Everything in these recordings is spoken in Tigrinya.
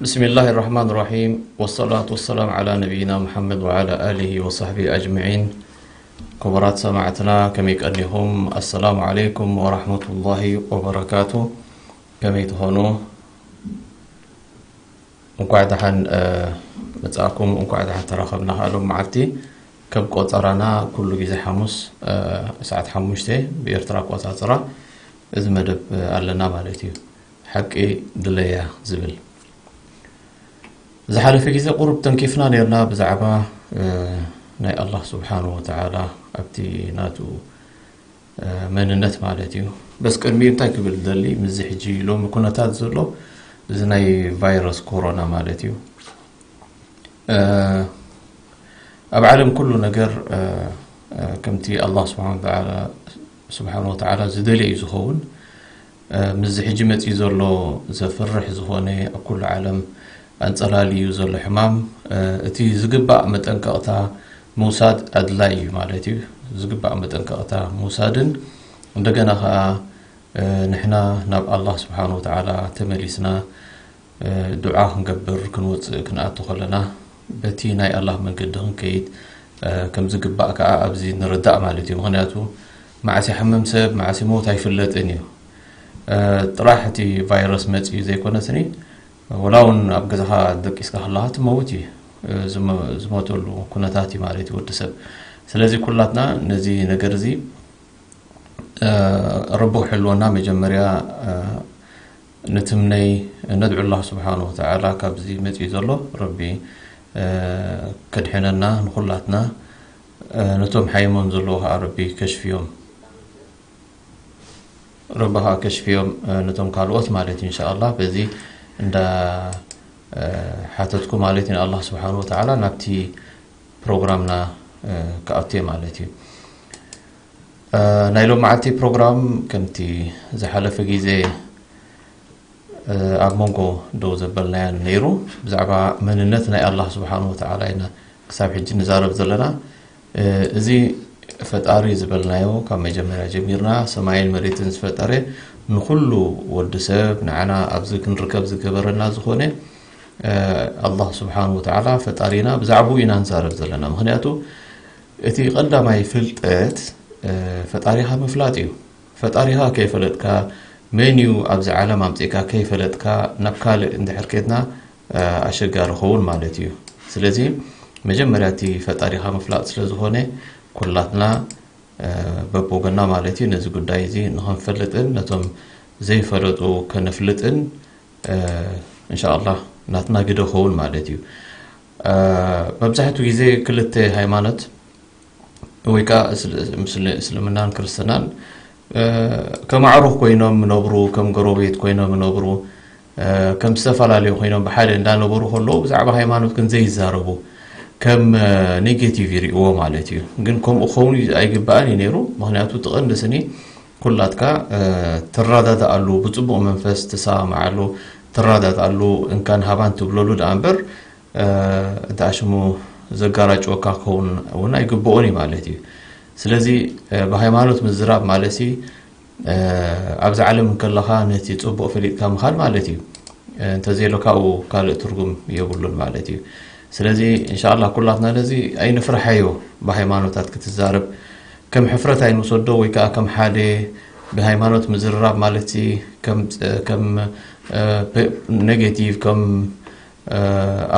بسم الله الرحمن الرحيم، والصلاة والسلام على نبينا محمد وعلى آله وصحبه أجمعين. ክቡራት ሰማዕትና ከመይ ቀኒኹም? ኣሰላሙ ዓለይኩም ወራሕመቱላሂ ወበረካቱ። ከመይ ትኾኑ? እንኳዕ ደሓን፣ እ፣ መጻእኩም፣ እንኳዕ ደሓን ተራኸብና። ከኣ ሎም መዓልቲ ከም ቆጸራና ኩሉ ግዜ ሓሙስ፣ እ፣ ሰዓት ሓሙሽተ ብኤርትራ ኣቆጻጽራ እዚ መደብ፣ እ፣ ኣለና ማለት እዩ። ሓቂ ድለያ ዝብል። ዝሓለፈ ግዜ ቁሩብ ተንኪፍና ነርና ብዛዕባ፣ እ፣ ናይ ኣላህ ስብሓንሁ ወተዓላ ኣብቲ ናቱ፣ እ፣ መንነት ማለት እዩ። በስ ቅድሚኡ እንታይ ክብል ደሊ፣ ምስዚ ሕጂ ሎሚ ኩነታት ዘሎ እዚ ናይ ቫይረስ ኮሮና ማለት እዩ። እ፣ ኣብ ዓለም ኩሉ ነገር፣ እ፣ እ፣ ከምቲ ኣላህ ስብሓን ወተዓላ፣ ስብሓን ወተዓላ ዝደልዮ እዩ ዝኸውን። እ፣ ምስዚ ሕጂ መጺኡ ዘሎ ዘፍርሕ ዝኾነ ኣብ ኩሉ ዓለም ኣንጸላልዩ ዘሎ ሕማም፣ እ፣ እቲ ዝግባእ መጠንቀቕታ ምውሳድ ኣድላይ እዩ ማለት እዩ። ዝግባእ መጠንቀቕታ ምውሳድን እንደገና ኸኣ፣ እ፣ ንሕና ናብ ኣላህ ስብሓን ወተዓላ ተመሊስና፣ እ፣ ዱዓ ክንገብር ክንወጽእ ክንኣቱ ከለና በቲ ናይ ኣላህ መንገዲ ክንከይድ፣ እ፣ ከም ዝግባእ ከኣ ኣብዚ ንርዳእ ማለት እዩ። ምኽንያቱ መዓስ ይሓምም ሰብ፣ መዓስ ይሞት ኣይፍለጥን እዩ። እ፣ ጥራሕ እቲ ቫይረስ መጺኡ ዘይኮነስኒ፣ ወላ እውን ኣብ ገዛኻ ደቂስካ ከለኻ ትመውት እዩ። እ፣ ዝመ-፣ ዝሞተሉ ኩነታት እዩ ማለት እዩ ወዲ ሰብ። ስለዚ ኩላትና ነዚ ነገር እዚ፣ እ፣ ረቢ ክሕልወና መጀመርያ፣ እ፣ ንትምነይ ነድዑ ኣላህ ስብሓንሁ ወተዓላ ካብዚ መጺኡ ዘሎ ረቢ፣ እ፣ ከድሕነና ንኹላትና፣ እ፣ ነቶም ሓይሞም ዘለዉ ከኣ ረቢ ከሽፍዮም። ረቢ ከኣ ከሽፍዮም፣ እ፣ ነቶም ካልኦት ማለት እዩ። ኢንሻኣላህ በዚ እንዳ፣ እ፣ ሓተትኩ ማለት እዩ ንኣላህ ስብሓንሁ ወተዓላ ናብቲ ፕሮግራምና፣ እ፣ ክኣቱ እየ ማለት እዩ። እ፣ ናይ ሎም መዓልቲ ፕሮግራም ከምቲ ዝሓለፈ ግዜ፣ እ፣ ኣብ መንጎ ደው ዘበልናያን ነይሩ፣ ብዛዕባ መንነት ናይ ኣላህ ስብሓንሁ ወተዓላ ኢና ክሳብ ሕጂ ንዛረብ ዘለና። እ፣ እዚ ፈጣሪ ዝበልናዮ ካብ መጀመርያ ጀሚርና ሰማይን መሬትን ዝፈጠረ፣ ንኹሉ ወዲ ሰብ ንዓና ኣብዚ ክንርከብ ዝገበረና ዝኾነ፣ እ፣ ኣላህ ስብሓንሁ ወተዓላ ፈጣሪና ብዛዕባኡ ኢና ንዛረብ ዘለና። ምኽንያቱ እቲ ቀዳማይ ፍልጠት፣ እ፣ ፈጣሪኻ ምፍላጥ እዩ። ፈጣሪኻ ከይፈለጥካ፣ መን እዩ ኣብዚ ዓለም ኣምጺእካ ከይፈለጥካ፣ ናብ ካልእ እንድሕር ኬድና፣ እ፣ ኣሸጋሪ ኸውን ማለት እዩ። ስለዚ መጀመርያ እቲ ፈጣሪኻ ምፍላጥ ስለ ዝኾነ፣ ኩላትና፣ እ፣ በብወገንና ማለት እዩ ነዚ ጉዳይ እዚ ንኸንፈልጥን ነቶም ዘይፈለጡ ከነፍልጥን፣ እ፣ እንሻኣላህ ናትና ግደ ኸውን ማለት እዩ። እ፣ መብዛሕትኡ ግዜ ክልተ ሃይማኖት ወይ ከኣ እስል-፣ ምስል-፣ እስልምናን ክርስትናን፣ እ፣ ከም ኣዕሩኽ ኮይኖም ይነብሩ፣ ከም ጎረቤት ኮይኖም ይነብሩ፣ እ፣ ከም ዝተፈላለዩ ኮይኖም ብሓደ እንዳነበሩ ከለዉ ብዛዕባ ሃይማኖት ግን ዘይዛረቡ፣ ከም፣ እ፣ ኔጌቲቭ ይርእይዎ ማለት እዩ። ግን ከምኡ ክኸውን እዩ ኣይግባእን እዩ ነይሩ። ምኽንያቱ እቲ ቀንዲ ስኒ ኩላትካ፣ እ፣ ትረዳድኣሉ፣ ብጽቡቕ መንፈስ ትሰማማዓሉ፣ ትረዳድኣሉ፣ እንካን ሃባን ትብለሉ ደኣ እምበር፣ እ፣ እንተ ኣሽሙ ዘጋራጭወካ ክኸውን እውን ኣይግብኦን እዩ ማለት እዩ። ስለዚ፣ እ፣ ብሃይማኖት ምዝራብ ማለትሲ፣ እ፣ ኣብዚ ዓለም እንከለኻ ነቲ ጽቡቕ ፈሊጥካ ምኻድ ማለት እዩ። እ፣ እንተዘየሎ ካብኡ ካልእ ትርጉም የብሉን ማለት እዩ። ስለዚ እንሻኣላህ ኩላትና ነዚ ኣይንፍርሓዮ፣ ብሃይማኖታት ክትዛረብ ከም ሕፍረት ኣይንውሰዶ ወይ ከኣ ከም ሓደ ብሃይማኖት ምዝርራብ ማለትሲ ከም፣ ከም፣ እ፣ ኔጌቲቭ ከም፣ እ፣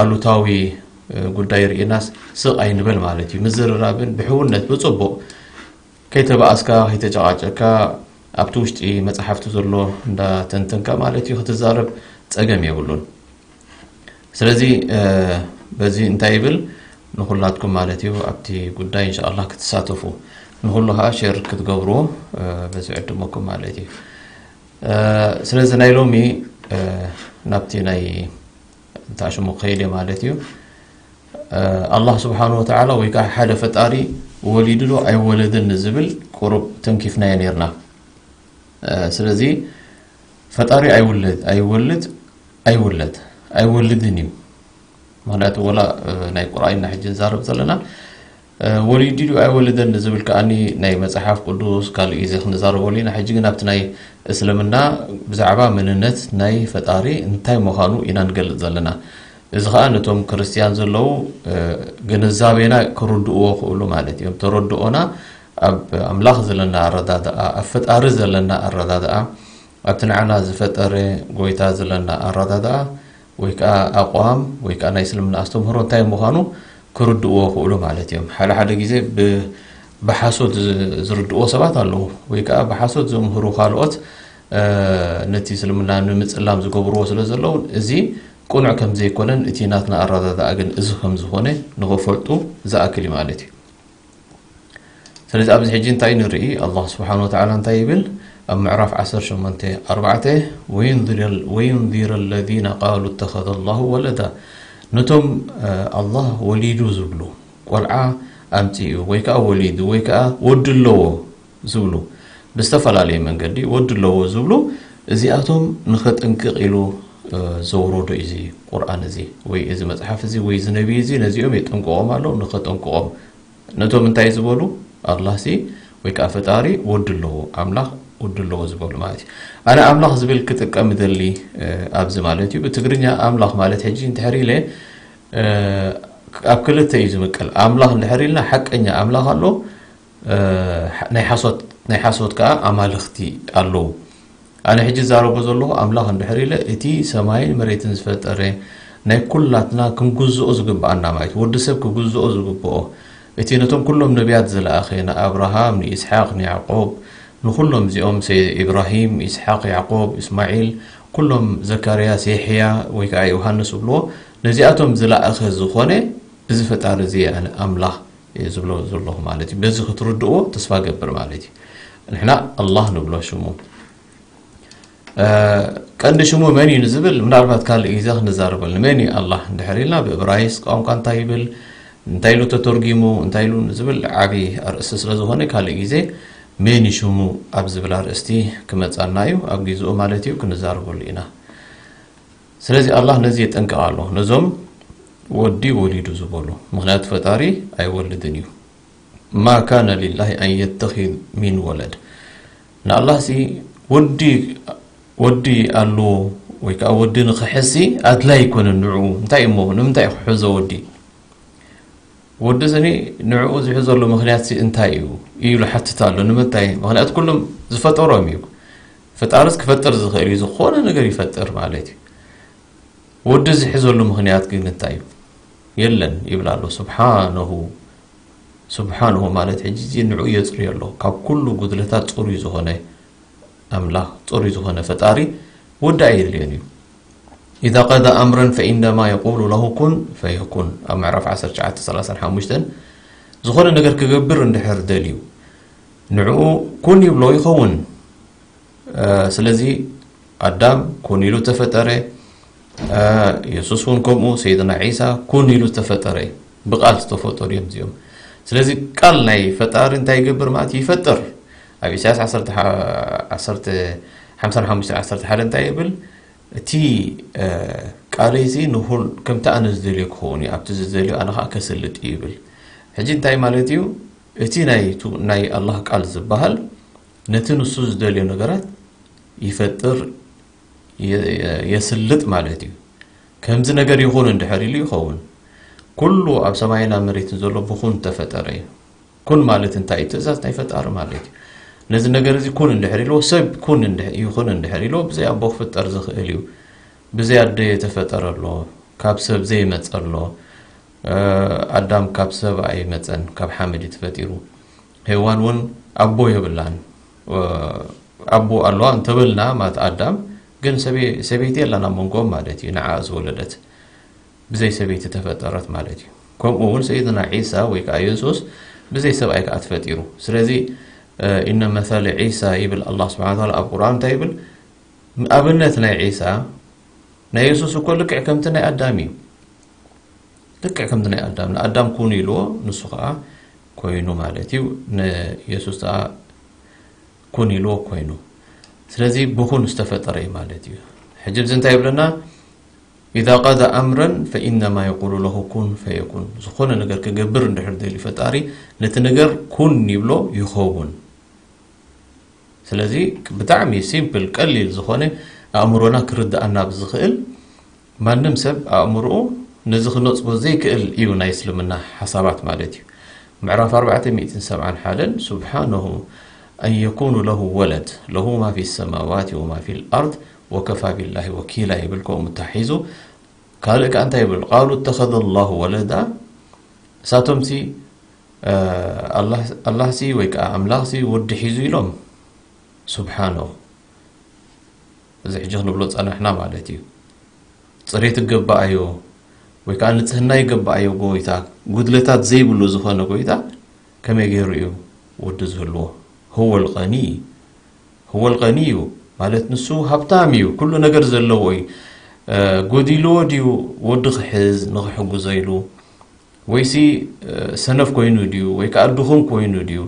ኣሉታዊ፣ እ፣ ጉዳይ ርኢናስ ስቕ ኣይንበል ማለት እዩ። ምዝርራብን ብሕውነት ብጽቡቕ ከይተባኣስካ፣ ከይተጨቓጨካ፣ ኣብቲ ውሽጢ መጽሓፍቲ ዘሎ እንዳተንተንካ ማለት እዩ ክትዛረብ ጸገም የብሉን። ስለዚ፣ እ፣ በዚ እንታይ ይብል ንኹላትኩም ማለት እዩ ኣብቲ ጉዳይ እንሻኣላ ክትሳተፉ ንኹሉ ከዓ ሸር ክትገብርዎ በዚ ዕድመኩም ማለት እዩ። ስለዚ ናይ ሎሚ ናብቲ ናይ እንታይ ሽሙ ክኸይድ እየ ማለት እዩ። ኣላህ ስብሓን ወተዓላ ወይ ከዓ ሓደ ፈጣሪ ወሊዱ ዶ ኣይወለደን ዝብል ቁሩብ ተንኪፍናዮ ነርና። ስለዚ ፈጣሪ ኣይውለድ ኣይወልድ ኣይውለድ ኣይወልድን እዩ። ምክንያቱ ወላ ናይ ቁርኣን ኢና ሕጂ ንዛረብ ዘለና። ወሊዱ ድዩ ኣይወለደን ዝብል ከኣኒ ናይ መፅሓፍ ቅዱስ ካልእ ግዜ ክንዛረበሉ ኢና። ሕጂ ግን ኣብቲ ናይ እስልምና ብዛዕባ መንነት ናይ ፈጣሪ እንታይ ምዃኑ ኢና ንገልፅ ዘለና። እዚ ከዓ ነቶም ክርስትያን ዘለዉ ግንዛቤና ክርድእዎ ክእሉ ማለት እዮም። ተረድኦና ኣብ ኣምላኽ ዘለና ኣረዳድኣ፣ ኣብ ፈጣሪ ዘለና ኣረዳድኣ፣ ኣብቲ ንዓና ዝፈጠረ ጎይታ ዘለና ኣረዳድኣ ወይ ከዓ ኣቋም ወይ ከዓ ናይ እስልምና ኣስተምህሮ እንታይ ምዃኑ ክርድእዎ ክእሉ ማለት እዮም። ሓደ ሓደ ግዜ ብ- ብሓሶት ዝ- ዝርድእዎ ሰባት ኣለዉ ወይ ከዓ ብሓሶት ዘምህሩ ካልኦት ነቲ እስልምና ንምፅላም ዝገብርዎ ስለ ዘለዉ እዚ ቅኑዕ ከም ዘይኮነን እቲ ናትና ኣረዳድኣ ግን እዚ ከም ዝኾነ ንኽፈልጡ ዝኣክል እዩ ማለት እዩ። ስለዚ ኣብዚ ሕጂ እንታይ ንርኢ? ኣላህ ስብሓን ወተዓላ እንታይ ይብል? ኣብ ምዕራፍ ዓሰርተ ሸሞንተ ኣርባዕተ ወዩንዚረ ለዚነ ቃሉ እተኸዘ ላሁ ወለዳ፣ ነቶም ኣላህ ወሊዱ ዝብሉ፣ ቆልዓ ኣምፂኡ ወይ ከዓ ወሊዱ ወይ ከዓ ወዲ ኣለዎ ዝብሉ፣ ብዝተፈላለየ መንገዲ ወዲ ኣለዎ ዝብሉ፣ እዚኣቶም ንኸጠንቅቕ ኢሉ ዘውረዶ እዚ ቁርኣን እዚ ወይ እዚ መፅሓፍ እዚ ወይ እዚ ነቢይ እዚ ነዚኦም የጠንቅቖም ኣሎ። ንኸጠንቅቖም ነቶም እንታይ ዝበሉ? ኣላህ ሲ ወይ ከዓ ፈጣሪ ወዲ ኣለዎ፣ ኣምላኽ ወዲ ኣለዎ ዝበሉ ማለት እዩ። ኣነ ኣምላኽ ዝብል ክጥቀም እደሊ ኣብዚ ማለት እዩ። ብትግርኛ ኣምላኽ ማለት ሕጂ እንድሕር ኢለ ኣብ ክልተ እዩ ዝምቀል። ኣምላኽ እንድሕር ኢልና ሓቀኛ ኣምላኽ ኣሎ፣ ናይ ሓሶት ናይ ሓሶት ከዓ ኣማልኽቲ ኣለዉ። ኣነ ሕጂ ዝዛረቦ ዘለኹ ኣምላኽ እንድሕር ኢለ እቲ ሰማይን መሬትን ዝፈጠረ ናይ ኩላትና ክንግዝኦ ዝግብኣና ማለት እዩ። ወዲ ሰብ ክግዝኦ ዝግብኦ እቲ ነቶም ኩሎም ነቢያት ዝለኣኸ ንኣብርሃም ንኢስሓቅ ንያዕቆብ ንኩሎም እዚኦም ሰ ኢብራሂም ኢስሓቅ ያዕቆብ እስማዒል ኩሎም ዘካርያስ የሕያ ወይ ከዓ ዮሃንስ ዝብልዎ ነዚኣቶም ዝለኣኸ ዝኾነ እዚ ፈጣሪ እዚ ኣነ ኣምላኽ ዝብሎ ዘለኹ ማለት እዩ። በዚ ክትርድእዎ ተስፋ ገብር ማለት እዩ። ንሕና ኣላህ ንብሎ ሽሙ ቀንዲ ሽሙ መን እዩ ንዝብል ምናልባት ካልእ ግዜ ክንዛረበሉ። መን እዩ ኣላህ እንድሕር ኢልና ብእብራይስ ቋንቋ እንታይ ይብል እንታይ ኢሉ ተተርጊሙ እንታይ ኢሉ ንዝብል ዓብዪ ኣርእስቲ ስለ ዝኾነ ካልእ ግዜ መን እዩ ሽሙ ኣብ ዝብል ኣርእስቲ ክመፃና እዩ ኣብ ግዜኡ ማለት እዩ ክንዛረበሉ ኢና። ስለዚ ኣላህ ነዚ የጠንቅቕ ኣሎ ነዞም ወዲ ወሊዱ ዝበሉ። ምክንያቱ ፈጣሪ ኣይወልድን እዩ። ማ ካነ ሊላሂ ኣን የተኺዝ ሚን ወለድ። ንኣላህ ሲ ወዲ ወዲ ኣለዎ ወይ ከዓ ወዲ ንኽሕዝ ሲ ኣድላይ ኣይኮነን ንዕኡ። እንታይ እሞ ንምንታይ ክሕዞ ወዲ? ወዲ ስኒ ንዕኡ ዝሕዘሉ ምክንያት ሲ እንታይ እዩ ኢሉ ሓትት ኣሎ። ንምንታይ? ምክንያቱ ኩሎም ዝፈጠሮም እዩ። ፈጣርስ ክፈጥር ዝኽእል እዩ። ዝኾነ ነገር ይፈጥር ማለት እዩ። ወዲ ዝሕዘሉ ምክንያት ግን እንታይ እዩ? የለን ይብል ኣሎ። ስብሓነሁ ስብሓንሁ ማለት ሕጂ እዚ ንዑ የፅርዮ ኣሎ። ካብ ኩሉ ጉድለታት ፅሩይ ዝኾነ ኣምላኽ፣ ፅሩይ ዝኾነ ፈጣሪ ወዲ ኣየድልዮን እዩ። ኢዛ ቀዳ ኣምረን ፈኢነማ የቁሉ ለሁ ኩን ፈየኩን ኣብ ምዕራፍ ዓሰርተ ትሽዓተ ሰላሳን ሓሙሽተን ዝኾነ ነገር ክገብር እንድሕር ደልዩ ንዕኡ ኩን ይብሎ ይኸውን። ስለዚ ኣዳም ኩን ኢሉ ተፈጠረ። የሱስ እውን ከምኡ ሰይድና ዒሳ ኩን ኢሉ ተፈጠረ። ብቃል ዝተፈጠሩ እዮም እዚኦም። ስለዚ ቃል ናይ ፈጣሪ እንታይ ይገብር ማለት ይፈጥር። ኣብ ኢሳያስ ሓምሳ ሓሙሽተ ዓሰርተ ሓደ እንታይ ይብል? እቲ ቃለይ እዚ ንሁል ከምቲ ኣነ ዝደልዮ ክኸውን እዩ፣ ኣብቲ ዝደልዮ ኣነ ከዓ ከስልጥ እዩ ይብል። ሕጂ እንታይ ማለት እዩ? እቲ ናይ ናይ ኣላህ ቃል ዝበሃል ነቲ ንሱ ዝደልዮ ነገራት ይፈጥር የስልጥ ማለት እዩ። ከምዚ ነገር ይኹን እንድሕር ኢሉ ይኸውን። ኩሉ ኣብ ሰማይን ኣብ መሬትን ዘሎ ብኹን ተፈጠረ እዩ። ኩን ማለት እንታይ እዩ? ትእዛዝ ናይ ፈጣሪ ማለት እዩ። ነዚ ነገር እዚ ኩን እንድሕር ኢልዎ ሰብ ኩን ይኹን እንድሕር ኢልዎ ብዘይ ኣቦ ክፍጠር ዝኽእል እዩ። ብዘይ ኣደ የተፈጠረ ኣሎ፣ ካብ ሰብ ዘይመፀ ኣሎ። ኣዳም ካብ ሰብ ኣይመፀን፣ ካብ ሓመድ እዩ ተፈጢሩ። ሄዋን እውን ኣቦ የብላን። ኣቦ ኣለዋ እንተበልና ማለት ኣዳም ግን ሰበይቲ የላን ኣብ መንጎኦም ማለት እዩ ንዓ ዝወለደት። ብዘይ ሰበይቲ ተፈጠረት ማለት እዩ። ከምኡ እውን ሰይድና ዒሳ ወይ ከዓ የሱስ ብዘይ ሰብኣይ ከዓ ተፈጢሩ። ስለዚ፣ እ፣ ኢነ መሰለ ዒሳ ይብል ኣላህ ስብሓነ ወተዓላ ኣብ ቁርኣን እንታይ ይብል? ኣብነት ናይ ዒሳ፣ ናይ የሱስ እኮ ልክዕ ከምቲ ናይ ኣዳም እዩ። ልክዕ ከምቲ ናይ ኣዳም፣ ንኣዳም ኩን ኢልዎ፣ ንሱ ከዓ ኮይኑ ማለት እዩ። ንየሱስ ከዓ ኩን ኢልዎ ኮይኑ። ስለዚ ብኹን ዝተፈጠረ እዩ ማለት እዩ። ሕጂ እዚ እንታይ ይብለና? "ኢዛ ቀዳ ኣምረን ፈኢነማ የቁሉ ለሁ ኩን ፈየኩን።" ዝኾነ ነገር ክገብር እንድሕር ደልዩ ፈጣሪ፣ ነቲ ነገር ኩን ይብሎ፣ ይኸውን። ስለዚ ብጣዕሚ ሲምፕል፣ ቀሊል ዝኾነ፣ ኣእምሮና ክርድኣና ብዝኽእል፣ ማንም ሰብ ኣእምሮኡ ነዚ ክነጽጎ ዘይክእል እዩ ናይ እስልምና ሓሳባት ማለት እዩ። ምዕራፍ ኣርባዕተ ሚእትን ሰብዓን ሓደን፣ "ሱብሓነሁ ኣን የኩኑ ለሁ ወለድ፣ ለሁ ማ ፊ ሰማዋት ወማ ፊል ኣርድ ወከፋ ቢላሂ ወኪላ" ይብል። ከምኡ ተታሒዙ ካልእ ከኣ እንታይ ይብል? "ቃሉ እተኸዘ ላሁ ወለዳ"፣ እሳቶምሲ፣ እ፣ ኣላህ፣ ኣላህሲ ወይ ከኣ ኣምላኽሲ ወዲ ሒዙ ኢሎም። ሱብሓነሁ። እዚ ሕጂ ክንብሎ ጸናሕና ማለት እዩ። ጽሬት ይገባኣዮ ወይ ከኣ ንጽህና ይገባኣዮ ጎይታ፣ ጉድለታት ዘይብሉ ዝኾነ ጎይታ ከመይ ገይሩ እዩ ወዲ ዝህልዎ? "ሁወል ቀኒ፣ ሁወል ቀኒ" እዩ ማለት ንሱ ሃብታም እዩ፣ ኩሉ ነገር ዘለዎ እዩ። እ፣ ጎዲልዎ ድዩ ወዲ ክሕዝ ንኽሕግዞ ኢሉ? ወይሲ፣ እ፣ ሰነፍ ኮይኑ ድዩ? ወይ ከኣ ድኹም ኮይኑ ድዩ?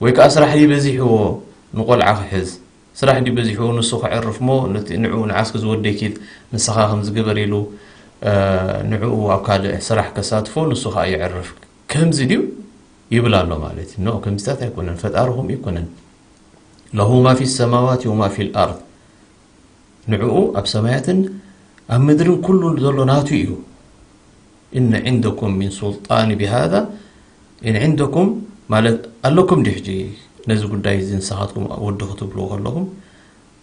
ወይ ከኣ ስራሕ ድዩ በዚሕዎ ንቆልዓ ክሕዝ? ስራሕ ድዩ በዚሕዎ ንሱ ከዕርፍ እሞ ነቲ ንዕኡ ንዓስኪ ዝወደይኪ ንስኻ ከም ዝግበር ኢሉ፣ እ፣ ንዕኡ ኣብ ካልእ ስራሕ ከሳትፎ ንሱ ከኣ የዕርፍ? ከምዚ ድዩ ይብል ኣሎ ማለት እዩ። ኖ፣ ከምዚታት ኣይኮነን። ፈጣሪ ከምኡ ኣይኮነን። ለሁ ማ ፊ ሰማዋት ወማ ፊል ኣርድ። ንዕኡ ኣብ ሰማያትን ኣብ ምድርን ኩሉ ዘሎ ናቱ እዩ። "እነ ዒንደኩም ሚን ሱልጣን ቢሃዛ"፣ ኢን ዒንደኩም ማለት ኣለኩም ድዩ? ሕጂ ነዚ ጉዳይ እዚ ንስኻትኩም ወዲ ክትብልዎ ከለኹም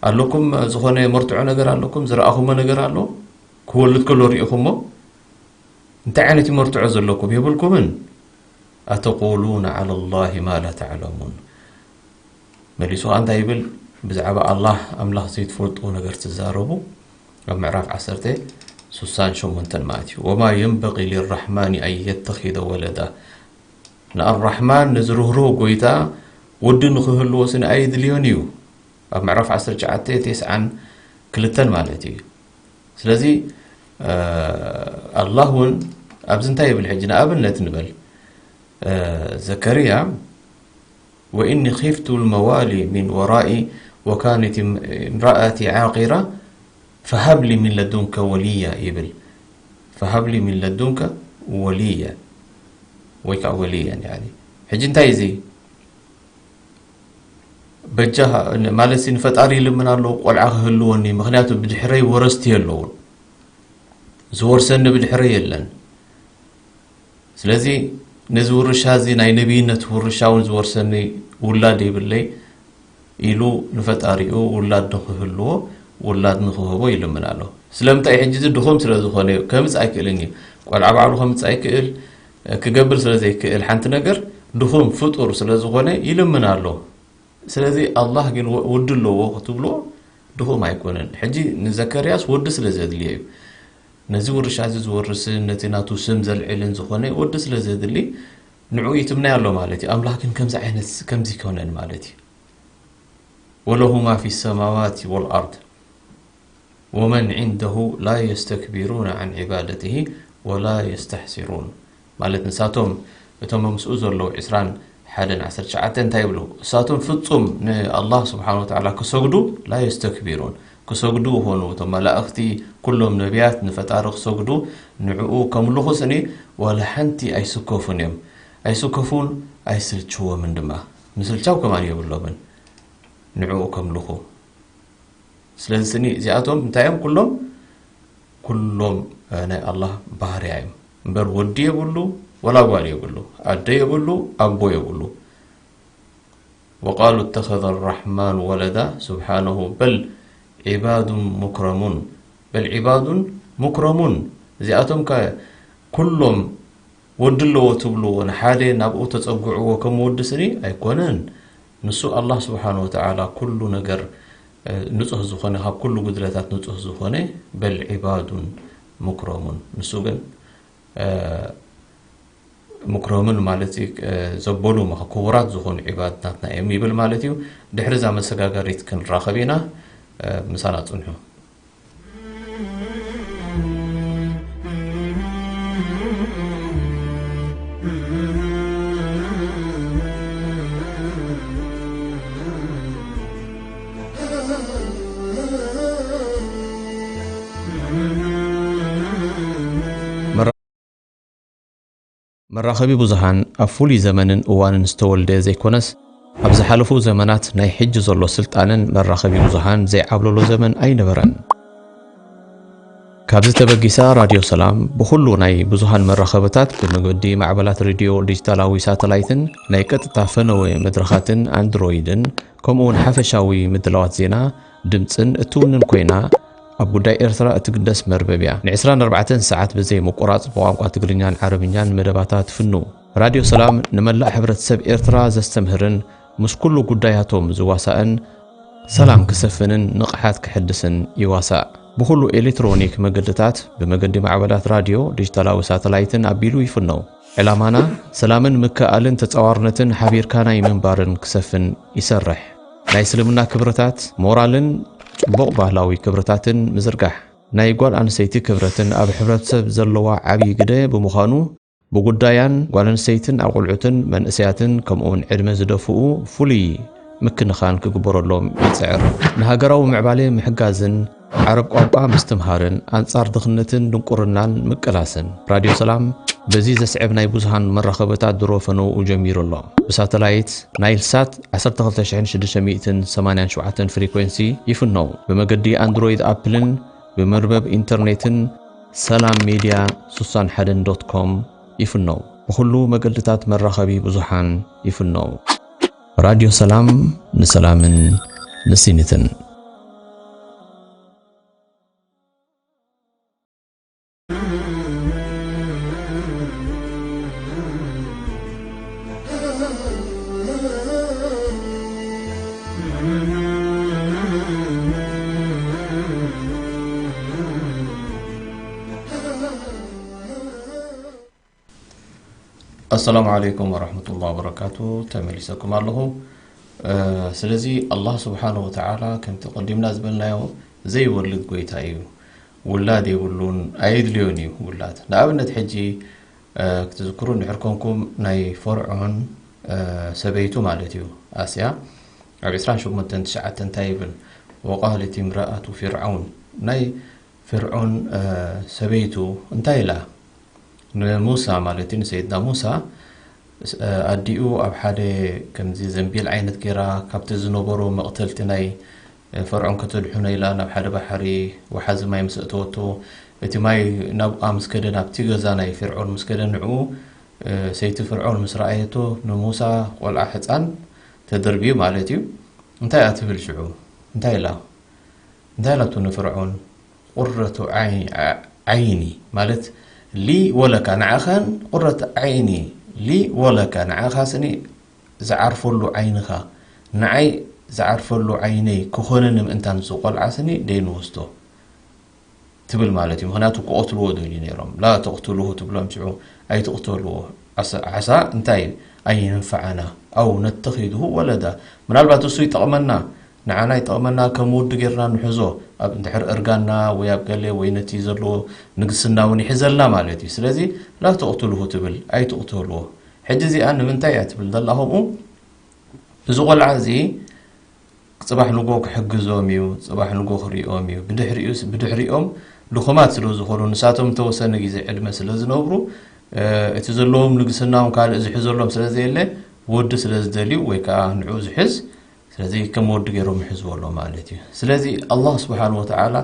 ኣለኩም፣ ዝኾነ መርትዖ ነገር ኣለኩም? ዝረኣኹሞ ነገር ኣሎ? ክወልድ ከሎ ርኢኹሞ? እንታይ ዓይነት መርትዖ ዘለኩም? የብልኩምን። "ኣተቁሉነ ዓላ ላሂ ማ ላ ተዕለሙን።" መሊሱ ከኣ እንታይ ይብል? ብዛዕባ ኣላህ ኣምላኽ ዘይትፈልጥዎ ነገር ትዛረቡ። ኣብ ምዕራፍ ዓሰርተ፣ ስሳን ሸሞንተን ማለት እዩ። "ወማ የንበቂ ሊራሕማኒ ኣን የተኺዘ ወለዳ።" ንኣራሕማን፣ ነዚ ርህሩህ ጎይታ፣ ወዲ ንኽህልዎ ስኒ ኣየድልዮን እዩ። ኣብ ምዕራፍ ዓሰርተ ትሽዓተ፣ ተስዓን ክልተን ማለት እዩ። ስለዚ፣ እ፣ ኣላህ እውን ኣብዚ እንታይ ይብል? ሕጂ ንኣብነት ንበል፣ እ፣ ዘከርያ፣ "ወኢኒ ኺፍቱ ልመዋሊ ሚን ወራኢ ወካነት እምራኣቲ ዓቂራ ፈሃብ ሊ ሚን ለዱንከ ወልያ" ይብል። "ፈሃብ ሊ ሚን ለዱንከ ወልያ" ወይ ከዓ ወልያን፣ ያኒ። ሕጂ እንታይ እዚ? በጃኻ፣ ማለት ሲ ንፈጣሪ ይልምን ኣለዉ፣ ቆልዓ ክህልወኒ፣ ምኽንያቱ ብድሕረይ ወረስቲ የለውን፣ ዝወርሰኒ ብድሕረይ የለን። ስለዚ ነዚ ውርሻ እዚ፣ ናይ ነቢይነት ውርሻ እውን ዝወርሰኒ ውላድ የብለይ ኢሉ ንፈጣሪኡ ውላድ ንኽህልዎ፣ ውላድ ንኽህቦ ይልምን ኣሎ። ስለምንታይ? ሕጂ እዚ ድኹም ስለ ዝኾነ እዩ፣ ከምጽእ ኣይክእልን እዩ። ቆልዓ ባዕሉ ከምጽእ ኣይክእል፣ ክገብር ስለ ዘይክእል፣ ሓንቲ ነገር ድኹም ፍጡር ስለ ዝኾነ ይልምን ኣሎ። ስለዚ ኣላህ ግን ወ-፣ ወዲ ኣለዎ ክትብሎ ድኹም ኣይኮነን። ሕጂ ንዘከርያስ ወዲ ስለ ዘድልዮ እዩ። ነዚ ውርሻ እዚ ዝወርስን ነቲ ናቱ ስም ዘልዕልን ዝኾነ ወዲ ስለ ዘድሊ ንዕኡ ይትምናይ ኣሎ ማለት እዩ። ኣምላኽ ግን ከምዚ ዓይነት፣ ከምዚ ኣይኮነን ማለት እዩ። "ወለሁ ማ ፊ ሰማዋት ወልኣርድ ወመን ዒንደሁ ላ የስተክቢሩነ ዐን ዒባደትሂ ወላ የስተሕሲሩን" ማለት ንሳቶም እቶም ኣብ ምስኡ ዘለዉ ዕስራን ሓደን ዓሰርተ ትሽዓተ እንታይ ይብሉ? እሳቶም ፍጹም ንኣላህ ስብሓነ ወተዓላ ክሰግዱ ላ የስተክቢሩን፣ ክሰግዱ ይኾኑ፣ እቶም መላእኽቲ፣ ኩሎም ነቢያት ንፈጣሪ ክሰግዱ ንዕኡ ከምልኹ ስኒ ዋላ ሓንቲ ኣይስከፉን እዮም። ኣይስከፉን፣ ኣይስልችዎምን ድማ። ምስልቻው ከማን የብሎምን ንዕኡ ከምልኹ። ስለዚ ስኒ እዚኣቶም እንታይ እዮም? ኩሎም፣ ኩሎም፣ እ፣ ናይ ኣላህ ባህርያ እዮም። እምበር ወዲ የብሉ፣ ወላ ጓል የብሉ፣ ኣደ የብሉ፣ ኣቦ የብሉ። ወቃሉ እተኸዘ ራሕማኑ ወለዳ፣ ስብሓነሁ፣ በል ዒባዱን ሙክረሙን፣ በል ዒባዱን ሙክረሙን። እዚኣቶም ከ ኩሎም ወዲ ኣለዎ ትብልዎ፣ ንሓደ ናብኡ ተጸግዕዎ ከም ወዲ ስኒ ኣይኮነን። ንሱ ኣላህ ስብሓነ ወተዓላ ኩሉ ነገር፣ እ፣ ንጹህ ዝኾነ፣ ካብ ኩሉ ጉድለታት ንጹህ ዝኾነ፣ በል ዒባዱን ሙክረሙን። ንሱ ግን ምክሮምን ማለት እዩ፣ ዘበሉ ክቡራት ዝኾኑ ዒባድናትና እዮም ይብል ማለት እዩ። ድሕሪ እዛ መሰጋገሪት ክንራኸብ ኢና። ምሳና ጽንሑ። መራኸቢ ብዙሃን ኣብ ፍሉይ ዘመንን እዋንን ዝተወልደ ዘይኮነስ፣ ኣብ ዝሓለፉ ዘመናት ናይ ሕጂ ዘሎ ስልጣነን መራኸቢ ብዙሃን ዘይዓብለሎ ዘመን ኣይነበረን። ካብዚ ተበጊሳ ራድዮ ሰላም ብኹሉ ናይ ብዙሃን መራኸብታት ብመገዲ ማዕበላት ሬድዮ ዲጂታላዊ ሳተላይትን ናይ ቀጥታ ፈነወ መድረኻትን ኣንድሮይድን ከምኡውን ሓፈሻዊ ምድላዋት ዜና፣ ድምጽን እትውንን ኮይና፣ ኣብ ጉዳይ ኤርትራ እትግደስ መርበብ እያ። ን24 ሰዓት ብዘይ ምቁራጽ ብቋንቋ ትግርኛን ዓረብኛን መደባታ ትፍኑ። ራድዮ ሰላም ንመላእ ሕብረተሰብ ኤርትራ ዘስተምህርን ምስ ኩሉ ጉዳያቶም ዝዋሳእን ሰላም ክሰፍንን ንቕሓት ክሕድስን ይዋሳእ። ብኹሉ ኤሌክትሮኒክ መገድታት፣ ብመገዲ ማዕበላት ራድዮ፣ ዲጂታላዊ ሳተላይትን ኣቢሉ ይፍነው። ዕላማና ሰላምን ምክእኣልን ተጻዋርነትን ሓቢርካ ናይ ምንባርን ክሰፍን ይሰርሕ። ናይ እስልምና ክብርታት፣ ሞራልን ጽቡቕ ባህላዊ ክብርታትን ምዝርጋሕ። ናይ ጓል ኣንስተይቲ ክብረትን ኣብ ሕብረተሰብ ዘለዋ ዓብዪ ግደ ብምዃኑ፣ ብጉዳያን ጓል ኣንስተይትን ኣቑልዑትን መንእሰያትን ከምኡውን ዕድመ ዝደፍኡ ፍሉይ ምክንኻን ክግበረሎም ይጽዕር። ንሃገራዊ ምዕባሌ ምሕጋዝን ዓረብ ቋንቋ ምስትምሃርን ኣንጻር ድኽነትን ድንቁርናን ምቅላስን። ራድዮ ሰላም በዚ ዘስዕብ ናይ ብዙሃን መራኸብታት ድሮ ፈነውኡ ጀሚሩ ኣሎ። ብሳተላይት ናይል ሳት ዓሰርተ ክልተ ሽሕን ሽዱሽተ ሚእትን ሰማንያን ሸውዓተን ፍሪኮንሲ ይፍነው። ብመገዲ ኣንድሮይድ ኣፕልን ብመርበብ ኢንተርኔትን ሰላም ሜድያ ስሳን ሓደን ዶት ኮም ይፍነው። ብኹሉ መገድታት መራኸቢ ብዙሃን ይፍነው። ራድዮ ሰላም ንሰላምን ንስኒትን። ኣሰላሙ ዓለይኩም ወረሕመቱላሂ ወበረካቱ። ተመሊሰኩም ኣለኹ። እ፣ ስለዚ ኣላህ ስብሓነሁ ወተዓላ ከምቲ ቀዲምና ዝበልናዮ ዘይወልድ ጎይታ እዩ። ውላድ የብሉን፣ ኣየድልዮን እዩ ውላድ። ንኣብነት ሕጂ፣ እ፣ ክትዝክሩ እንድሕር ኮንኩም ናይ ፈርዖን፣ እ፣ ሰበይቱ ማለት እዩ ኣስያ ኣብ ዕስራን ሸሞንተን ትሽዓተ እንታይ ይብል? ወቃለት እምረኣቱ ፊርዓውን፣ ናይ ፍርዖን፣ እ፣ ሰበይቱ እንታይ ኢላ? ንሙሳ ማለት እዩ፣ ንሰይድና ሙሳ፣ ስ-፣ እ፣ ኣዲኡ ኣብ ሓደ ከምዚ ዘንቢል ዓይነት ገይራ ካብቲ ዝነበሮ መቕተልቲ ናይ፣ እ፣ ፈርዖን ከተድሕኖ ኢላ ናብ ሓደ ባሕሪ ወሓዚ ማይ ምስ እተወቶ፣ እቲ ማይ ናብኣ ምስ ከደ፣ ናብቲ ገዛ ናይ ፍርዖን ምስ ከደ፣ ንዕኡ፣ እ፣ ሰይቲ ፍርዖን ምስ ረኣየቶ፣ ንሙሳ ቆልዓ ሕጻን ተደርብዩ ማለት እዩ። እንታይ እያ ትብል ሽዑ? እንታይ ኢላ? እንታይ ኢላቶ ንፍርዖን? ቁረቱ ዓይኒ፣ ዓ-፣ ዓይኒ ማለት ሊ ወለካ፣ ንዓኻን ቁረት ዓይኒ ሊ ወለካ፣ ንዓኻ ስኒ ዝዓርፈሉ ዓይንኻ፣ ንዓይ ዝዓርፈሉ ዓይነይ ክኾነኒ ምእንታን፣ እዚ ቆልዓ ስኒ ደይንወስዶ ትብል ማለት እዩ። ምኽንያቱ ክቐትልዎ ደልዩ ነይሮም። ላ ተቕትሉሁ ትብሎም ሽዑ፣ ኣይትቕተልዎ። ዓሳ፣ ዓሳ እንታይ ኣየንፈዓና ኣው ነተኺድሁ ወለዳ፣ ምናልባት እሱ ይጠቕመና፣ ንዓና ይጠቕመና፣ ከም ወዲ ጌርና ንሕዞ፣ ኣብ እንድሕር እርጋና ወይ ኣብ ገለ ወይ ነቲ ዘለዎ ንግስና እውን ይሕዘልና ማለት እዩ። ስለዚ ላ ተቕትሉሁ ትብል፣ ኣይትቕተልዎ። ሕጂ እዚኣ ንምንታይ እያ ትብል ዘላ ከምኡ? እዚ ቆልዓ እዚ ጽባሕ ንጎ ክሕግዞም እዩ፣ ጽባሕ ንጎ ክሪኦም እዩ። ብድሕሪኡስ፣ ብድሕሪኦም ድኹማት ስለ ዝኾኑ፣ ንሳቶም እንተወሰነ ግዜ ዕድመ ስለ ዝነብሩ፣ እ፣ እቲ ዘለዎም ንግስናውን ካልእ ዝሕዘሎም ስለ ዘየለ፣ ወዲ ስለ ዝደልዩ ወይ ከዓ ንዑ ዝሕዝ፣ ስለዚ ከም ወዲ ገይሮም ይሕዝዎ ኣለዉ ማለት እዩ። ስለዚ ኣላህ ስብሓን ወተዓላ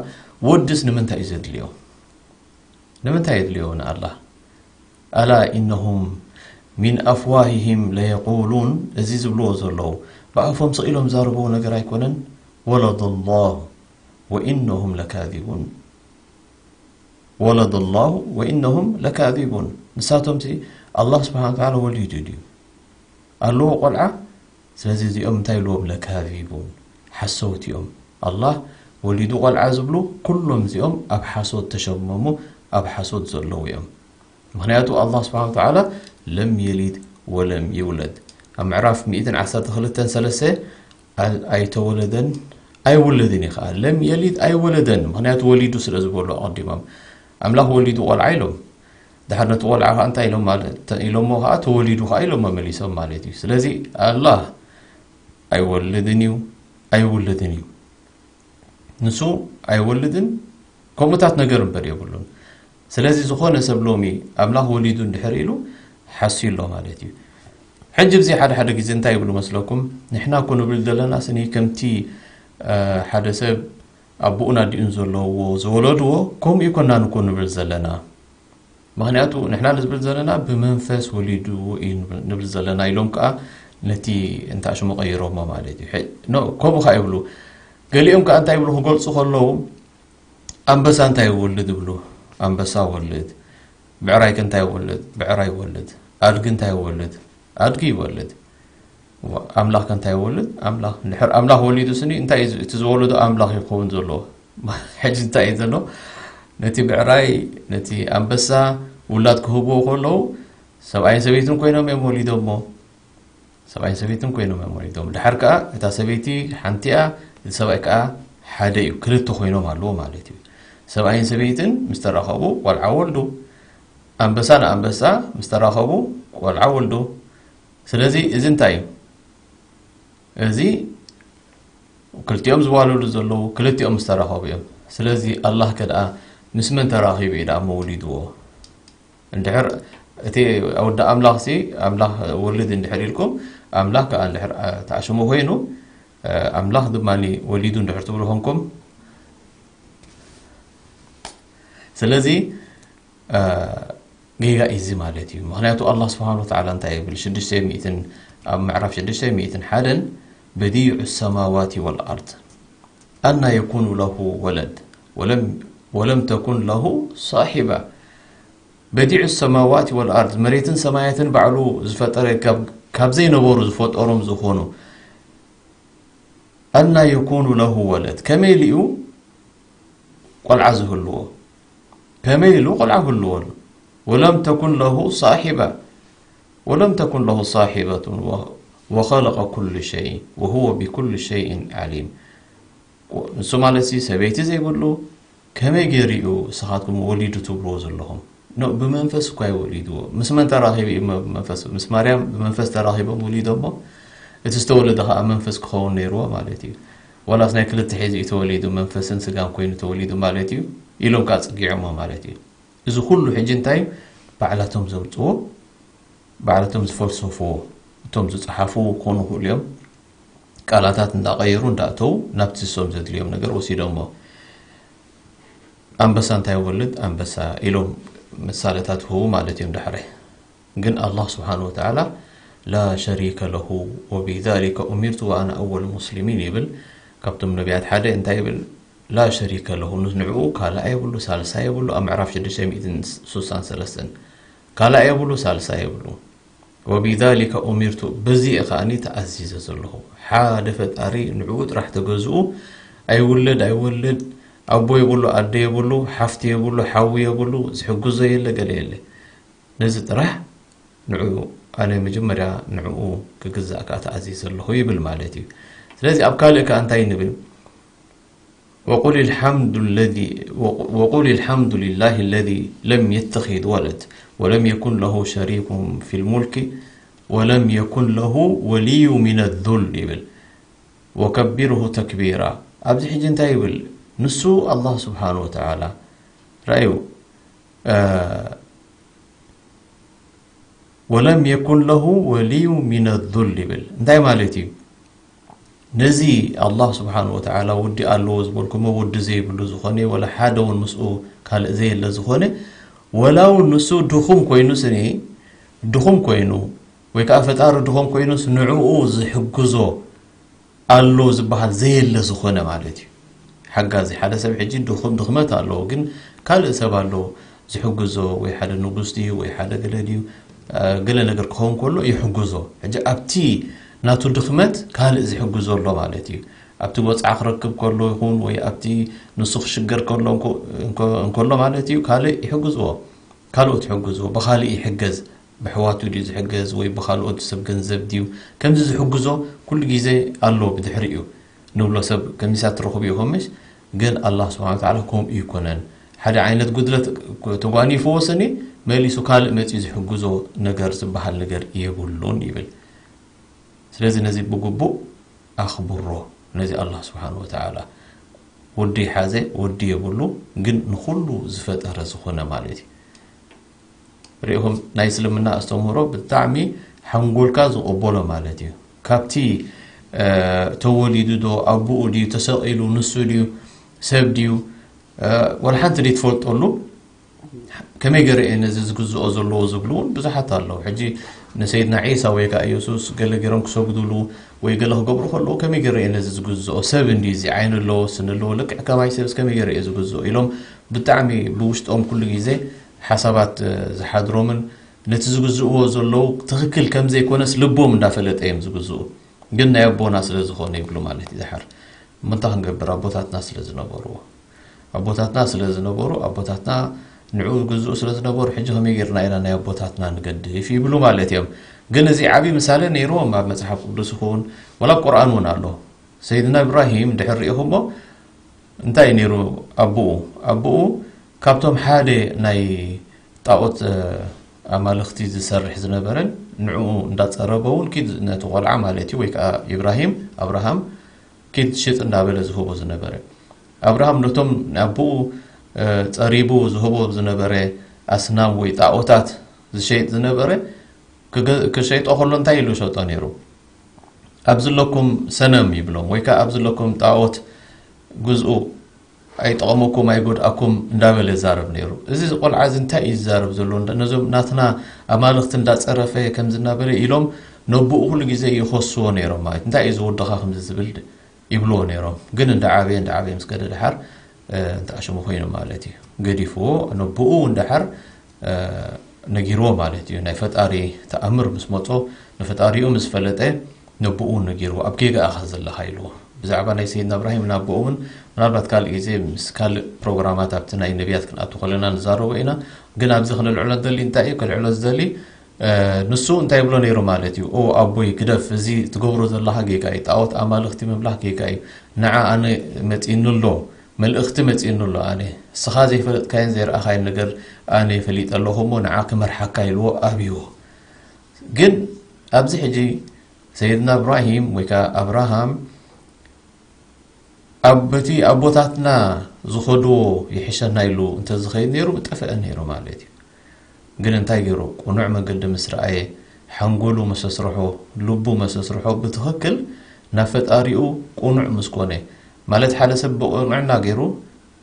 ወድስ ንምንታይ እዩ ዘድልዮ? ንምንታይ የድልዮ ንኣላህ? ኣላ ኢነሁም ሚን ኣፍዋሂሂም ለየቁሉን፣ እዚ ዝብልዎ ዘለዉ ብኣፎም ስቕ ኢሎም ዛረብዎ ነገር ኣይኮነን። ወለደ ላሁ ወኢነሁም ለካዚቡን። ወለደ ላሁ ወኢነሁም ለካዚቡን። ንሳቶምሲ ኣላህ ስብሓን ወተዓላ ወሊዱ ድዩ? ኣለዎ ቆልዓ? ስለዚ እዚኦም እንታይ ኢልዎም? ለካዚቡን፣ ሓሰውቲ እዮም። ኣላህ ወሊዱ ቆልዓ ዝብሉ ኩሎም እዚኦም ኣብ ሓሶት ተሸመሙ፣ ኣብ ሓሶት ዘለዉ እዮም። ምኽንያቱ ኣላህ ስብሓን ወተዓላ ለም የሊድ ወለም ይውለድ ኣብ ምዕራፍ ሚእትን ዓሰርተ ክልተን ሰለስተ ኣይተወለደን ኣይውለድን እዩ ከዓ። ለም የሊድ ኣይወለደን፣ ምኽንያቱ ወሊዱ ስለ ዝበሉ ኣቐዲሞም። ኣምላኽ ወሊዱ ቆልዓ ኢሎም። ድሓር ነቲ ቆልዓ ከዓ እንታይ ኢሎም ማለት ኢሎሞ ከዓ ተወሊዱ ከዓ ኢሎም መመሊሶም ማለት እዩ። ስለዚ ኣላህ ኣይወልድን እዩ ኣይውለድን እዩ። ንሱ ኣይወልድን ከምኡታት ነገር እምበር የብሉን። ስለዚ ዝኾነ ሰብ ሎሚ ኣምላኽ ወሊዱ እንድሕር ኢሉ ሓስዩ ኣሎ ማለት እዩ። ሕጂ ብዚ ሓደ ሓደ ግዜ እንታይ ይብሉ መስለኩም? ንሕና እኮ ንብል ዘለና ስኒ ከምቲ ሓደ ሰብ ኣቦኡን ኣዲኡን ዘለውዎ ዝወለድዎ ከምኡ ይኮናን እኮ ንብል ዘለና። ምኽንያቱ ንሕና ንዝብል ዘለና ብመንፈስ ወሊድዎ እዩ ንብል ዘለና ኢሎም ከዓ ነቲ እንታ ሽሙ ቀይሮሞ ማለት እዩ። ከምኡ ከዓ ይብሉ። ገሊኦም ከዓ እንታይ ይብሉ ክገልፁ ከለዉ ኣንበሳ እንታይ ይወልድ ይብሉ። ኣንበሳ ወልድ። ብዕራይ ከ እንታይ ይወልድ? ብዕራይ ይወልድ። ኣድጊ እንታይ ይወልድ? ኣድጊ ይወልድ። ኣምላኽ ከ እንታይ ይወልድ? ኣምላኽ። እንድሕር ኣምላኽ ወሊዱ ስኒ እንታይ እዩ እቲ ዝወለዶ ኣምላኽ ይኸውን ዘለዎ? ሕጂ እንታይ እዩ ዘሎ? ነቲ ብዕራይ ነቲ ኣንበሳ ውላድ ክህብዎ ከለዉ ሰብኣይን ሰበይትን ኮይኖም እዮም ወሊዶሞ። ሰብኣይን ሰበይትን ኮይኖም እዮም ወሊዶም። ድሓር ከዓ እታ ሰበይቲ ሓንቲ እያ፣ እቲ ሰብኣይ ከዓ ሓደ እዩ። ክልተ ኮይኖም ኣለዎ ማለት እዩ። ሰብኣይን ሰበይትን ምስ ተራኸቡ ቆልዓ ወልዱ፣ ኣንበሳ ንኣንበሳ ምስ ተራኸቡ ቆልዓ ወልዱ። ስለዚ እዚ እንታይ እዩ? እዚ ክልቲኦም ዝዋለዱ ዘለዉ ክልቲኦም ምስ ተራኸቡ እዮም። ስለዚ ኣላህ ከ ደኣ ምስ መን ተራኺቡ እዩ ደኣ መውሊድዎ? እንድሕር እቲ ኣወዳ ኣምላኽ ሲ ኣምላኽ ወልድ እንድሕር ኢልኩም ኣምላኽ ከዓ እንድሕር ተኣሽሙ ኮይኑ ኣምላኽ ድማ ወሊዱ እንድሕር ትብሉ ኮንኩም ስለዚ ጌጋ እዩ እዚ ማለት እዩ። ምኽንያቱ ኣላህ ስብሓን ወተዓላ እንታይ ይብል ሽዱሽተ ሚእትን ኣብ ምዕራፍ ሽዱሽተ ሚእትን ሓደን በዲዑ ሰማዋት ወልኣርድ ኣና የኩኑ ለሁ ወለድ ወለም ተኩን ለሁ ሳሒባ በዲዑ ሰማዋት ወልኣርድ መሬትን ሰማያትን ባዕሉ ዝፈጠረ ካብ ዘይነበሩ ዝፈጠሮም ዝኾኑ ኣና የኩኑ ለሁ ወለድ ከመይ ኢሉ እዩ ቆልዓ ዝህልዎ ከመይ ኢሉ ቆልዓ ክህልዎ ኣሎ ወለም ተኩን ለሁ ሳሒባ ወለም ተኩን ለሁ ሳሒበቱን ወኸለቀ ኩሉ ሸይን ወሁወ ቢኩሉ ሸይን ዓሊም ንሱ ማለት ሲ ሰበይቲ ዘይብሉ ከመይ ገይሩ እዩ ንስኻትኩም ወሊዱ ትብልዎ ዘለኹም? ኖ ብመንፈስ እኳ እዩ ወሊድዎ። ምስ መን ተራኺቡ እዩ መንፈስ? ምስ ማርያም ብመንፈስ ተራኺቦም ወሊዶሞ? እቲ ዝተወለደ ከዓ መንፈስ ክኸውን ነይርዎ ማለት እዩ። ዋላስ ናይ ክልተ ሒዙ እዩ ተወሊዱ መንፈስን ስጋን ኮይኑ ተወሊዱ ማለት እዩ ኢሎም ከዓ ፅጊዖሞ ማለት እዩ። እዚ ኩሉ ሕጂ እንታይ ባዕላቶም ዘምፅዎ ባዕላቶም ዝፈልሰፍዎ እቶም ዝፀሓፍዎ ክኾኑ ይኽእሉ እዮም። ቃላታት እንዳቐየሩ እንዳእተዉ ናብቲ ንሶም ዘድልዮም ነገር ወሲዶሞ። ኣንበሳ እንታይ ይወልድ ኣንበሳ ኢሎም ምሳሌታት ይህቡ ማለት እዮም። ዳሕራይ ግን ኣላህ ስብሓን ወተዓላ ላ ሸሪከ ለሁ ወቢዛሊከ ኡሚርቱ ወኣና ኣወል ሙስሊሚን ይብል። ካብቶም ነቢያት ሓደ እንታይ ይብል? ላ ሸሪከ ለሁ ንዕኡ ካልእ የብሉ ሳልሳይ የብሉ ኣብ ምዕራፍ ሽዱሽተ ሚእትን ስሳን ሰለስተን ካልእ የብሉ ሳልሳይ የብሉ ወቢዛሊከ ኡሚርቱ በዚ እየ ከኣኒ ተኣዚዘ ዘለኹ ሓደ ፈጣሪ ንዕኡ ጥራሕ ተገዝኡ ኣይውለድ ኣይወልድ ኣቦ የብሉ ኣደ የብሉ ሓፍቲ የብሉ ሓዊ የብሉ ዝሕግዞ የለ ገለ የለ ነዚ ጥራሕ ንዕኡ ኣነ መጀመርያ ንዕኡ ክግዛእ ከኣ ተኣዚዘ ዘለኹ ይብል ማለት እዩ ስለዚ ኣብ ካልእ ከኣ እንታይ ንብል وقل الحمد الذي وقل الحمد لله الذي لم يتخذ ولد ولم يكن له شريك في الملك ولم يكن له ولي من الذل ይብል وكبره تكبيرا ኣብዚ ሕጂ እንታይ ይብል ንሱ ኣላህ ስብሓን ወተዓላ ረኣዩ ولم يكن له ولي من الذل ይብል እንታይ ማለት እዩ ነዚ ኣላህ ስብሓን ወተዓላ ወዲ ኣለዎ ዝበልኩሞ ወዲ ዘይብሉ ዝኾነ ወላ ሓደ እውን ምስኡ ካልእ ዘየለ ዝኾነ ወላ እውን ንሱ ድኹም ኮይኑ ስኒ ድኹም ኮይኑ ወይ ከዓ ፈጣሪ ድኹም ኮይኑስ ንዕኡ ዝሕግዞ ኣሎ ዝበሃል ዘየለ ዝኾነ ማለት እዩ ሓጋዚ ሓደ ሰብ ሕጂ ድኹም ድኽመት ኣለዎ ግን ካልእ ሰብ ኣለዎ ዝሕግዞ ወይ ሓደ ንጉስ ድዩ ወይ ሓደ ገለ ድዩ ገለ ነገር ክኸውን ከሎ ይሕግዞ ሕጂ ኣብቲ ናቱ ድኽመት ካልእ ዝሕግዞ ኣሎ ማለት እዩ ኣብቲ ወፅዓ ክረክብ ከሎ ይኹን ወይ ኣብቲ ንሱ ክሽገር ከሎ እንከሎ ማለት እዩ ካልእ ይሕግዝዎ ካልኦት ይሕግዝዎ፣ ብኻልእ ይሕገዝ፣ ብሕዋቱ ድዩ ዝሕገዝ ወይ ብኻልኦት ሰብ ገንዘብ ድዩ፣ ከምዚ ዝሕግዞ ኩሉ ግዜ ኣሎ ብድሕሪኡ ንብሎ ሰብ ከሚሳ ትረኽቡ ኢኹምሽ። ግን ኣላህ ስብሓን ወተዓላ ከምኡ ይኮነን። ሓደ ዓይነት ጉድለት ተጓኒፍዎ ስኒ መሊሱ ካልእ መፂኡ ዝሕግዞ ነገር ዝበሃል ነገር የብሉን ይብል። ስለዚ ነዚ ብግቡእ ኣኽብሮ። ነዚ ኣላህ ስብሓን ወተዓላ ወዲ ሓዘ ወዲ የብሉ፣ ግን ንኹሉ ዝፈጠረ ዝኾነ ማለት እዩ። ርኢኹም ናይ እስልምና ኣስተምህሮ ብጣዕሚ ሓንጎልካ ዝቕበሎ ማለት እዩ። ካብቲ ተወሊዱ ዶ ኣቦኡ ድዩ ተሰቒሉ ንሱ ድዩ ሰብ ድዩ ወላ ሓንቲ ደይትፈልጠሉ ከመይ ገይረ እየ ነዚ ዝግዝኦ ዘለዎ ዝብሉ እውን ብዙሓት ኣለዉ። ሕጂ ንሰይድና ዒሳ ወይ ከዓ ኢየሱስ ገለ ገይሮም ክሰግዱሉ ወይ ገለ ክገብሩ ከለዉ ከመይ ገይረ እየ ነዚ ዝግዝኦ? ሰብ እንዲ እዚ ዓይኒ ኣለዎ ስኒ ኣለዎ ልክዕ ከማይ ሰብስ ከመይ ገይረ እየ ዝግዝኦ ኢሎም ብጣዕሚ ብውሽጦም ኩሉ ግዜ ሓሳባት ዝሓድሮምን ነቲ ዝግዝእዎ ዘለዉ ትኽክል ከም ዘይኮነስ ልቦም እንዳፈለጠ እዮም ዝግዝኡ። ግን ናይ ኣቦና ስለ ዝኾነ ይብሉ ማለት እዩ። ድሓር ምንታ ክንገብር ኣቦታትና ስለ ዝነበርዎ ኣቦታትና ስለ ዝነበሩ ኣቦታትና ንዕኡ ግዝኡ ስለ ዝነበሩ ሕጂ ከመይ ጌርና ኢና ናይ ኣቦታትና ንገድፍ ይብሉ ማለት እዮም። ግን እዚ ዓብዪ ምሳሌ ነይርዎም ኣብ መፅሓፍ ቅዱስ ይኸውን ወላ ኣብ ቁርኣን እውን ኣሎ። ሰይድና ኢብራሂም ድሕር ሪኢኹሞ እንታይ ነይሩ ኣቦኡ? ኣቦኡ ካብቶም ሓደ ናይ ጣዖት ኣማልኽቲ ዝሰርሕ ዝነበረን ንዕኡ እንዳፀረበ እውን ኪድ ነቲ ቆልዓ ማለት እዩ ወይ ከዓ ኢብራሂም ኣብርሃም ኪድ ሽጥ እንዳበለ ዝህቦ ዝነበረ ኣብርሃም ነቶም ንኣቦኡ ፀሪቡ ዝህቦ ዝነበረ ኣስናም ወይ ጣዖታት ዝሸይጥ ዝነበረ ክሸይጦ ከሎ እንታይ ኢሉ ሸጦ ነይሩ? ኣብዚ ኣለኩም ሰነም ይብሎም ወይ ከዓ ኣብዚ ኣለኩም ጣዖት ግዝኡ ኣይጠቐመኩም ኣይጎድኣኩም እንዳበለ ይዛረብ ነይሩ። እዚ ቆልዓ እዚ እንታይ እዩ ዝዛረብ ዘሎ? ነዞም ናትና ኣማልኽቲ እንዳፀረፈ ከምዚ እናበለ ኢሎም ነብኡ ኩሉ ግዜ ይኸስዎ ነይሮም ማለት እንታይ እዩ ዝወደኻ ከምዚ ዝብል ይብልዎ ነይሮም። ግን እንዳዓበየ እንዳዓበየ ምስ ከደ ድሓር እንተ ኣሽሙ ኮይኑ ማለት እዩ ገዲፍዎ ነብኡ እውን ድሓር ነጊርዎ ማለት እዩ። ናይ ፈጣሪ ተኣምር ምስ መጾ ንፈጣሪኡ ምስ ፈለጠ ነብኡ እውን ነጊርዎ ኣብ ጌጋ ኢኻ ዘለኻ ኢልዎ። ብዛዕባ ናይ ሰይድና እብራሂም ናብኡ እውን ምናልባት ካልእ ግዜ ምስ ካልእ ፕሮግራማት ኣብቲ ናይ ነቢያት ክንኣቱ ከለና ንዛረቦ ኢና። ግን ኣብዚ ክንልዕሎ ንደሊ እንታይ እዩ ክልዕሎ ዝደሊ ንሱ እንታይ ይብሎ ነይሩ ማለት እዩ? ኦ ኣቦይ ግደፍ፣ እዚ ትገብሮ ዘለኻ ጌጋ እዩ። ጣዖት ኣማልኽቲ ምምላኽ ጌጋ እዩ። ንዓ ኣነ መጺእኒ ኣሎ፣ መልእኽቲ መጺእኒ ኣሎ። ኣነ እስኻ ዘይፈለጥካዮን ዘይረኣኻዮን ነገር ኣነ ፈሊጠ ኣለኹ እሞ ንዓ ክመርሓካ ኢልዎ ኣብይዎ። ግን ኣብዚ ሕጂ ሰይድና እብራሂም ወይ ከዓ ኣብርሃም ኣብ በቲ ኣቦታትና ዝኸድዎ ይሕሸና ኢሉ እንተዝኸይድ ነይሩ ምጠፈአ ነይሩ ማለት እዩ። ግን እንታይ ገይሩ? ቅኑዕ መንገዲ ምስ ረኣየ፣ ሓንጎሉ ምስ ኣስርሖ፣ ልቡ ምስ ኣስርሖ፣ ብትኽክል ናብ ፈጣሪኡ ቅኑዕ ምስ ኮነ፣ ማለት ሓደ ሰብ ብቕንዕና ገይሩ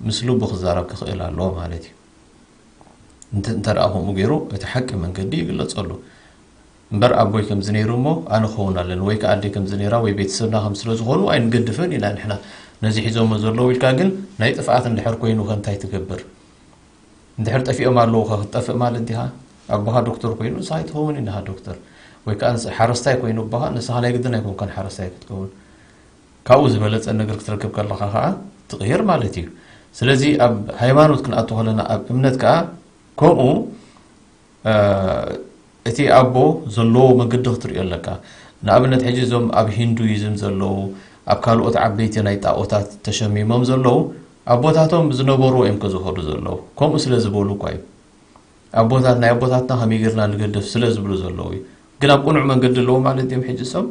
ምስ ልቡ ክዛረብ ክኽእል ኣለዎ ማለት እዩ። እንተ እንተ ደኣ ከምኡ ገይሩ እቲ ሓቂ መንገዲ ይግለጸሉ። እምበር ኣቦይ ከምዚ ነይሩ እሞ ኣነ ክኸውን ኣለኒ ወይ ከኣ ኣደይ ከምዚ ነይራ ወይ ቤተሰብና ከም ስለ ዝኾኑ ኣይንገድፍን ኢና ንሕና ነዚ ሒዞሞ ዘለዉ ኢልካ ግን ናይ ጥፍኣት እንድሕር ኮይኑ ከ እንታይ ትገብር? እንድሕር ጠፊኦም ኣለዉ ከ ክትጠፍእ ማለት ዲኻ? ኣቦኻ ዶክተር ኮይኑ ንስኻ ኣይትኸውን ኢኻ ዶክተር ወይ ከኣ ሓረስታይ ኮይኑ ኣቦኻ ንስኻ ናይ ግድን ኣይኮንካን ሓረስታይ ክትከውን። ካብኡ ዝበለጸ ነገር ክትረክብ ከለኻ ከኣ ትቕይር ማለት እዩ። ስለዚ ኣብ ሃይማኖት ክንኣቱ ከለና ኣብ እምነት ከኣ ከምኡ እቲ ኣቦ ዘለዎ መገዲ ክትሪኦ ኣለካ። ንኣብነት ሕጂ እዞም ኣብ ሂንዱይዝም ዘለዉ ኣብ ካልኦት ዓበይቲ ናይ ጣኦታት ተሸሚሞም ዘለዉ ኣቦታቶም ዝነበርዎ እዮም ከዝኸዱ ዘለዉ። ከምኡ ስለ ዝበሉ እኳ እዩ። ኣቦታት ናይ ኣቦታትና ከመይ ጌርና ንገድፍ ስለ ዝብሉ ዘለዉ እዩ። ግን ኣብ ቅኑዕ መንገዲ ኣለዉ ማለት ድዮም ሕጂ እሶም?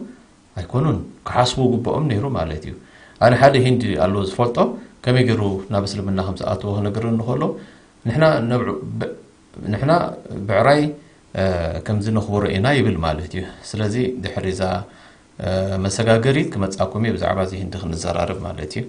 ኣይኮኑን። ክሓስቡ ግብኦም ነይሩ ማለት እዩ። ኣነ ሓደ ሂንዲ ኣሎ ዝፈልጦ ከመይ ገይሩ ናብ እስልምና ከም ዝኣተወ ክነግረኒ ከሎ ንሕና ነብዑ ንሕና ብዕራይ ከምዚ ነኽብሮ ኢና ይብል ማለት እዩ። ስለዚ ድሕሪ እዛ መሰጋገሪት ክመጻኩም እየ ብዛዕባ እዚ ሂንዲ ክንዘራረብ ማለት እዩ።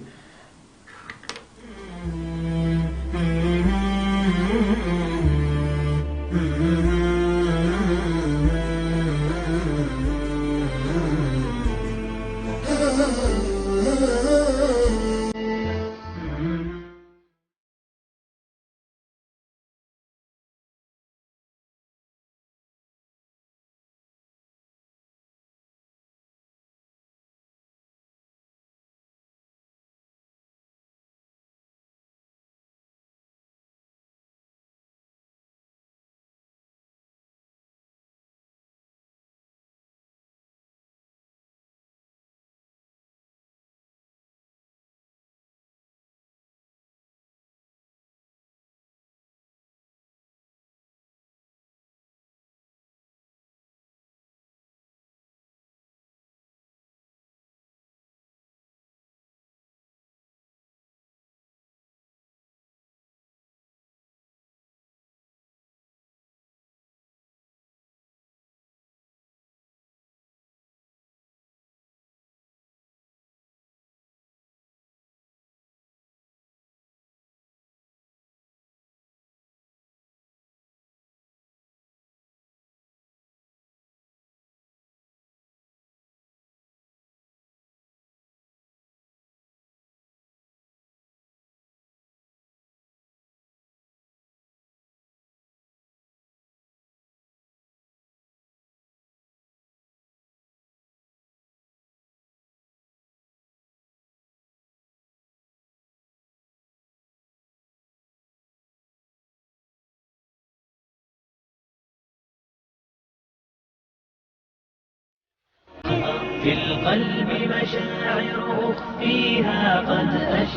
في القلب مشاعر أخفيها قد أش-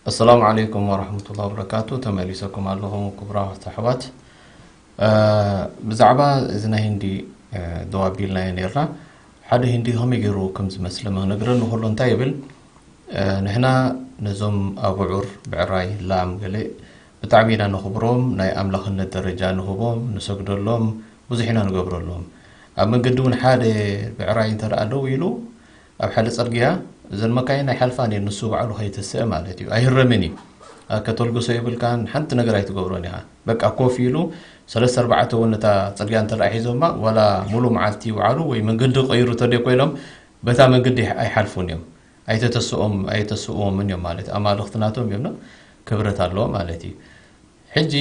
ኣሰላሙ ዓለይኩም ወረሕመቱላሂ ወበረካቱ። ተመሊሰኩም ኣለኹም ክቡራት ኣሕዋት። እ፣ ብዛዕባ እዚ ናይ ህንዲ፣ እ፣ ደው ኣቢልናዮ ነይርና። ሓደ ህንዲ ከመይ ገይሩ ከም ዝመስለ መክነግረኒ ከሎ እንታይ ይብል? እ፣ ንሕና ነዞም ኣቡዑር፣ ብዕራይ፣ ላም፣ ገለ ብጣዕሚ ኢና ነኽብሮም፣ ናይ ኣምላኽነት ደረጃ ንህቦም፣ ንሰግደሎም፣ ብዙሕ ኢና ንገብረሎም። ኣብ መንገዲ እውን ሓደ ብዕራይ እንተ ደኣ ደው ኢሉ፣ ኣብ ሓደ ጽርግያ እዘን መካይን ኣይሓልፋን እየን፣ ንሱ ባዕሉ ከይተስአ ማለት እዩ። ኣይህረምን እዩ። ኣ-፣ ከተልግሶ የብልካን፣ ሓንቲ ነገር ኣይትገብሮን ኢኻ። በቃ ኮፍ ኢሉ ሰለስተ ኣርባዕተ እውን ነታ ጽርግያ እንተ ደኣ ሒዞማ፣ ዋላ ሙሉ መዓልቲ ይውዓሉ ወይ መንገዲ ክቐይሩ ተደይ ኮይኖም፣ በታ መንገዲ ኣይሕ-፣ ኣይሓልፉን እዮም። ኣይተተስኦም-፣ ኣይተስእዎምን እዮም ማለት እዩ። ኣማልኽቲ ናቶም እዮም፣ ክብረት ኣለዎም ማለት እዩ። ሕጂ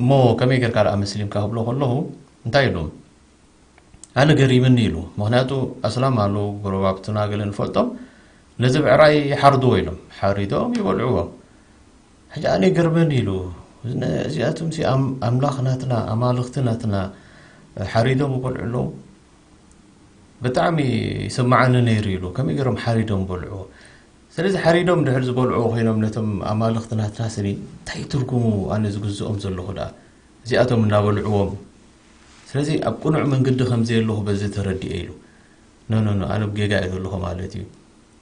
እሞ ከመይ ጌርካ ደኣ መስሊምካ ክብሎ ከለኹ፣ እንታይ ኢሉ? ኣነ ገሪምኒ ኢሉ። ምኽንያቱ ኣስላም ኣለዉ፣ ጎረባብትና ገለ ንፈልጦም፣ ነዚ ብዕራይ ይሓርድዎ ኢሎም፣ ሓሪዶም ይበልዕዎ። ሕጂ ኣነ ይገርመኒ ኢሉ። እነ-፣ እዚኣቶምሲ ኣም-፣ ኣምላኽ ናትና፣ ኣማልኽቲ ናትና፣ ሓሪዶም ይበልዑ ኣለዉ። ብጣዕሚ ይስምዓኒ ነይሩ ኢሉ። ከመይ ገይሮም ሓሪዶም በልዑ? ስለዚ ሓሪዶም ድሕሪ ዝበልዑ ኮይኖም ነቶም ኣማልኽቲ ናትና ስኒ እንታይ ትርጉሙ ኣነ ዝግዝኦም ዘለኹ ደኣ? እዚኣቶም እናበልዕዎም። ስለዚ ኣብ ቅኑዕ መንገዲ ከም ዘየለኹ በዚ ተረዲኤ ኢሉ። ኖ፣ ኖ፣ ኖ፣ ኣነ ብጌጋ እየ ዘለኹ ማለት እዩ።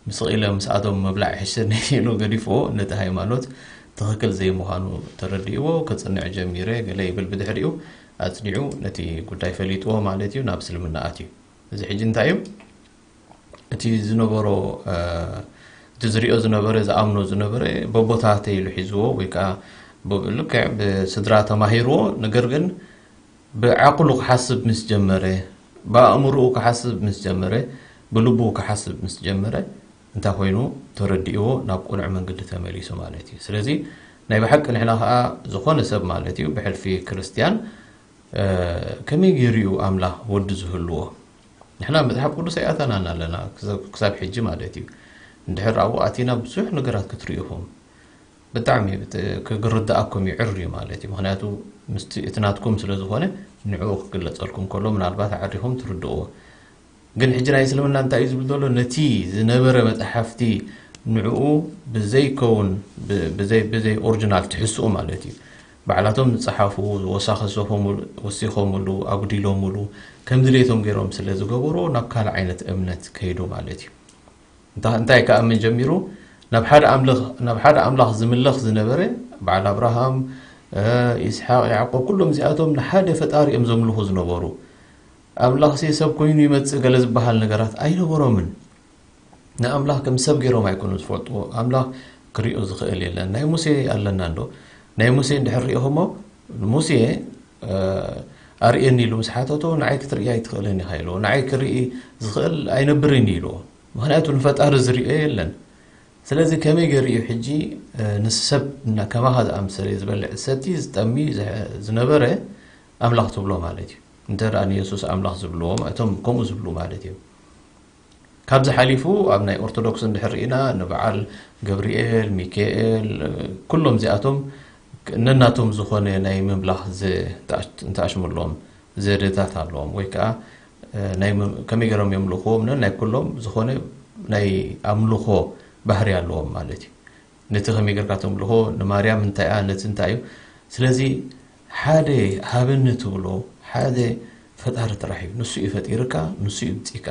ምስ ኢለ ምስኣቶም ምብላዕ ይሕሸኒ ኢሉ ገዲፍዎ፣ ነቲ ሃይማኖት ትኽክል ዘይምዃኑ ተረዲእዎ፣ ከጽንዕ ጀሚረ፣ ገለ ይብል። ብድሕሪኡ ኣጽኒዑ ነቲ ጉዳይ ፈሊጥዎ ማለት እዩ፣ ናብ እስልምና ኣትዩ። እዚ ሕጂ እንታይ እዩ? እቲ ዝነበሮ፣ እ፣ እቲ ዝሪኦ ዝነበረ፣ ዝኣምኖ ዝነበረ፣ በቦታተይ ኢሉ ሒዝዎ፣ ወይ ከኣ ብ-፣ ልክዕ ብስድራ ተማሂርዎ፣ ነገር ግን ብዓቕሉ ክሓስብ ምስ ጀመረ፣ ብኣእምሮኡ ክሓስብ ምስ ጀመረ፣ ብልቡ ክሓስብ ምስ ጀመረ፣ እንታይ ኮይኑ ተረዲእዎ፣ ናብ ቅኑዕ መንገዲ ተመሊሱ ማለት እዩ። ስለዚ ናይ ብሓቂ ንሕና ከኣ ዝኾነ ሰብ ማለት እዩ፣ ብሕልፊ ክርስትያን፣ እ፣ ከመይ ገይሩ እዩ ኣምላኽ ወዲ ዝህልዎ? ንሕና መጽሓፍ ቅዱስ ኣይኣተናን ኣለና፣ ክሳብ፣ ክሳብ ሕጂ ማለት እዩ። እንድሕር ኣብኡ ኣቲና ብዙሕ ነገራት ክትርእዩ ኢኹም። ብጣዕሚ ብት-፣ ክርድኣኩም ይዕር እዩ ማለት እዩ። ምኽንያቱ ምስቲ እቲ ናትኩም ስለ ዝኾነ ንዕኡ ክግለጸልኩም ከሎ ምናልባት ኣዕሪኹም ትርድእዎ። ግን ሕጂ ናይ እስልምና እንታይ እዩ ዝብል ዘሎ? ነቲ ዝነበረ መጽሓፍቲ ንዕኡ ብዘይከውን፣ ብ-፣ ብዘይ፣ ብዘይ ኦሪጂናል ትሕስኡ ማለት እዩ። ባዕላቶም ዝጸሓፉ፣ ዝወሳኸሰኹምሉ፣ ወሲኾምሉ፣ ኣጉዲሎምሉ፣ ከም ድሌቶም ገይሮም ስለ ዝገበሩ ናብ ካልእ ዓይነት እምነት ከይዱ ማለት እዩ። እንታ-፣ እንታይ ክኣምን ጀሚሩ? ናብ ሓደ ኣምልኽ-፣ ናብ ሓደ ኣምላኽ ዝምለኽ ዝነበረ፣ በዓል ኣብርሃም፣ እ፣ ይስሓቅ፣ ያዕቆብ፣ ኩሎም እዚኣቶም ንሓደ ፈጣሪ እዮም ዘምልኹ ዝነበሩ። ኣምላኽሲ ሰብ ኮይኑ ይመጽእ ገለ ዝበሃል ነገራት ኣይነበሮምን። ንኣምላኽ ከም ሰብ ገይሮም ኣይኮኑን ዝፈልጥዎ። ኣምላኽ ክሪኦ ዝኽእል የለን። ናይ ሙሴ ኣለና እንዶ? ናይ ሙሴ እንድሕር ሪኢኹሞ፣ ሙሴ፣ እ፣ ኣርእየኒ ኢሉ ምስ ሓተቶ፣ ንዓይ ክትርእያ ኣይትኽእልን ኢኻ ኢልዎ። ንዓይ ክርኢ ዝኽእል ኣይነብርን እዩ ኢልዎ። ምኽንያቱ ንፈጣሪ ዝርእዮ የለን። ስለዚ ከመይ ገይሩ እዩ ሕጂ፣ እ፣ ንሰብ እና-፣ ከማኻ ዝኣምሰለ ዝበልዕ ዝሰቲ፣ ዝጠሚ፣ ዝሐ-፣ ዝነበረ ኣምላኽ ትብሎ ማለት እዩ? እንተ ደኣ ንየሱስ ኣምላኽ ዝብልዎም፣ እቶም ከምኡ ዝብሉ ማለት እዮም። ካብዚ ሓሊፉ ኣብ ናይ ኦርቶዶክስ እንድሕር ርኢና ንበዓል ገብርኤል፣ ሚካኤል፣ ኩሎም እዚኣቶም ነናቶም ዝኾነ ናይ ምምላኽ ዘ-፣ እንተኣሽ-፣ እንተኣሽምሎም ዘደታት ኣለዎም፣ ወይ ከኣ፣ እ፣ ናይ ም-፣ ከመይ ገይሮም የምልኽዎም፣ ነናይ ኩሎም ዝኾነ ናይ ኣምልኾ ባህሪ ኣለዎም ማለት እዩ። ነቲ ከመይ ጌርካ ተምልኾ፣ ንማርያም እንታይ እያ፣ ነቲ እንታይ እዩ። ስለዚ ሓደ ሃበኒ ትብሎ፣ ሓደ ፈጣሪ ጥራሕ እዩ። ንሱ እዩ ፈጢርካ፣ ንሱ እዩ ብጺካ።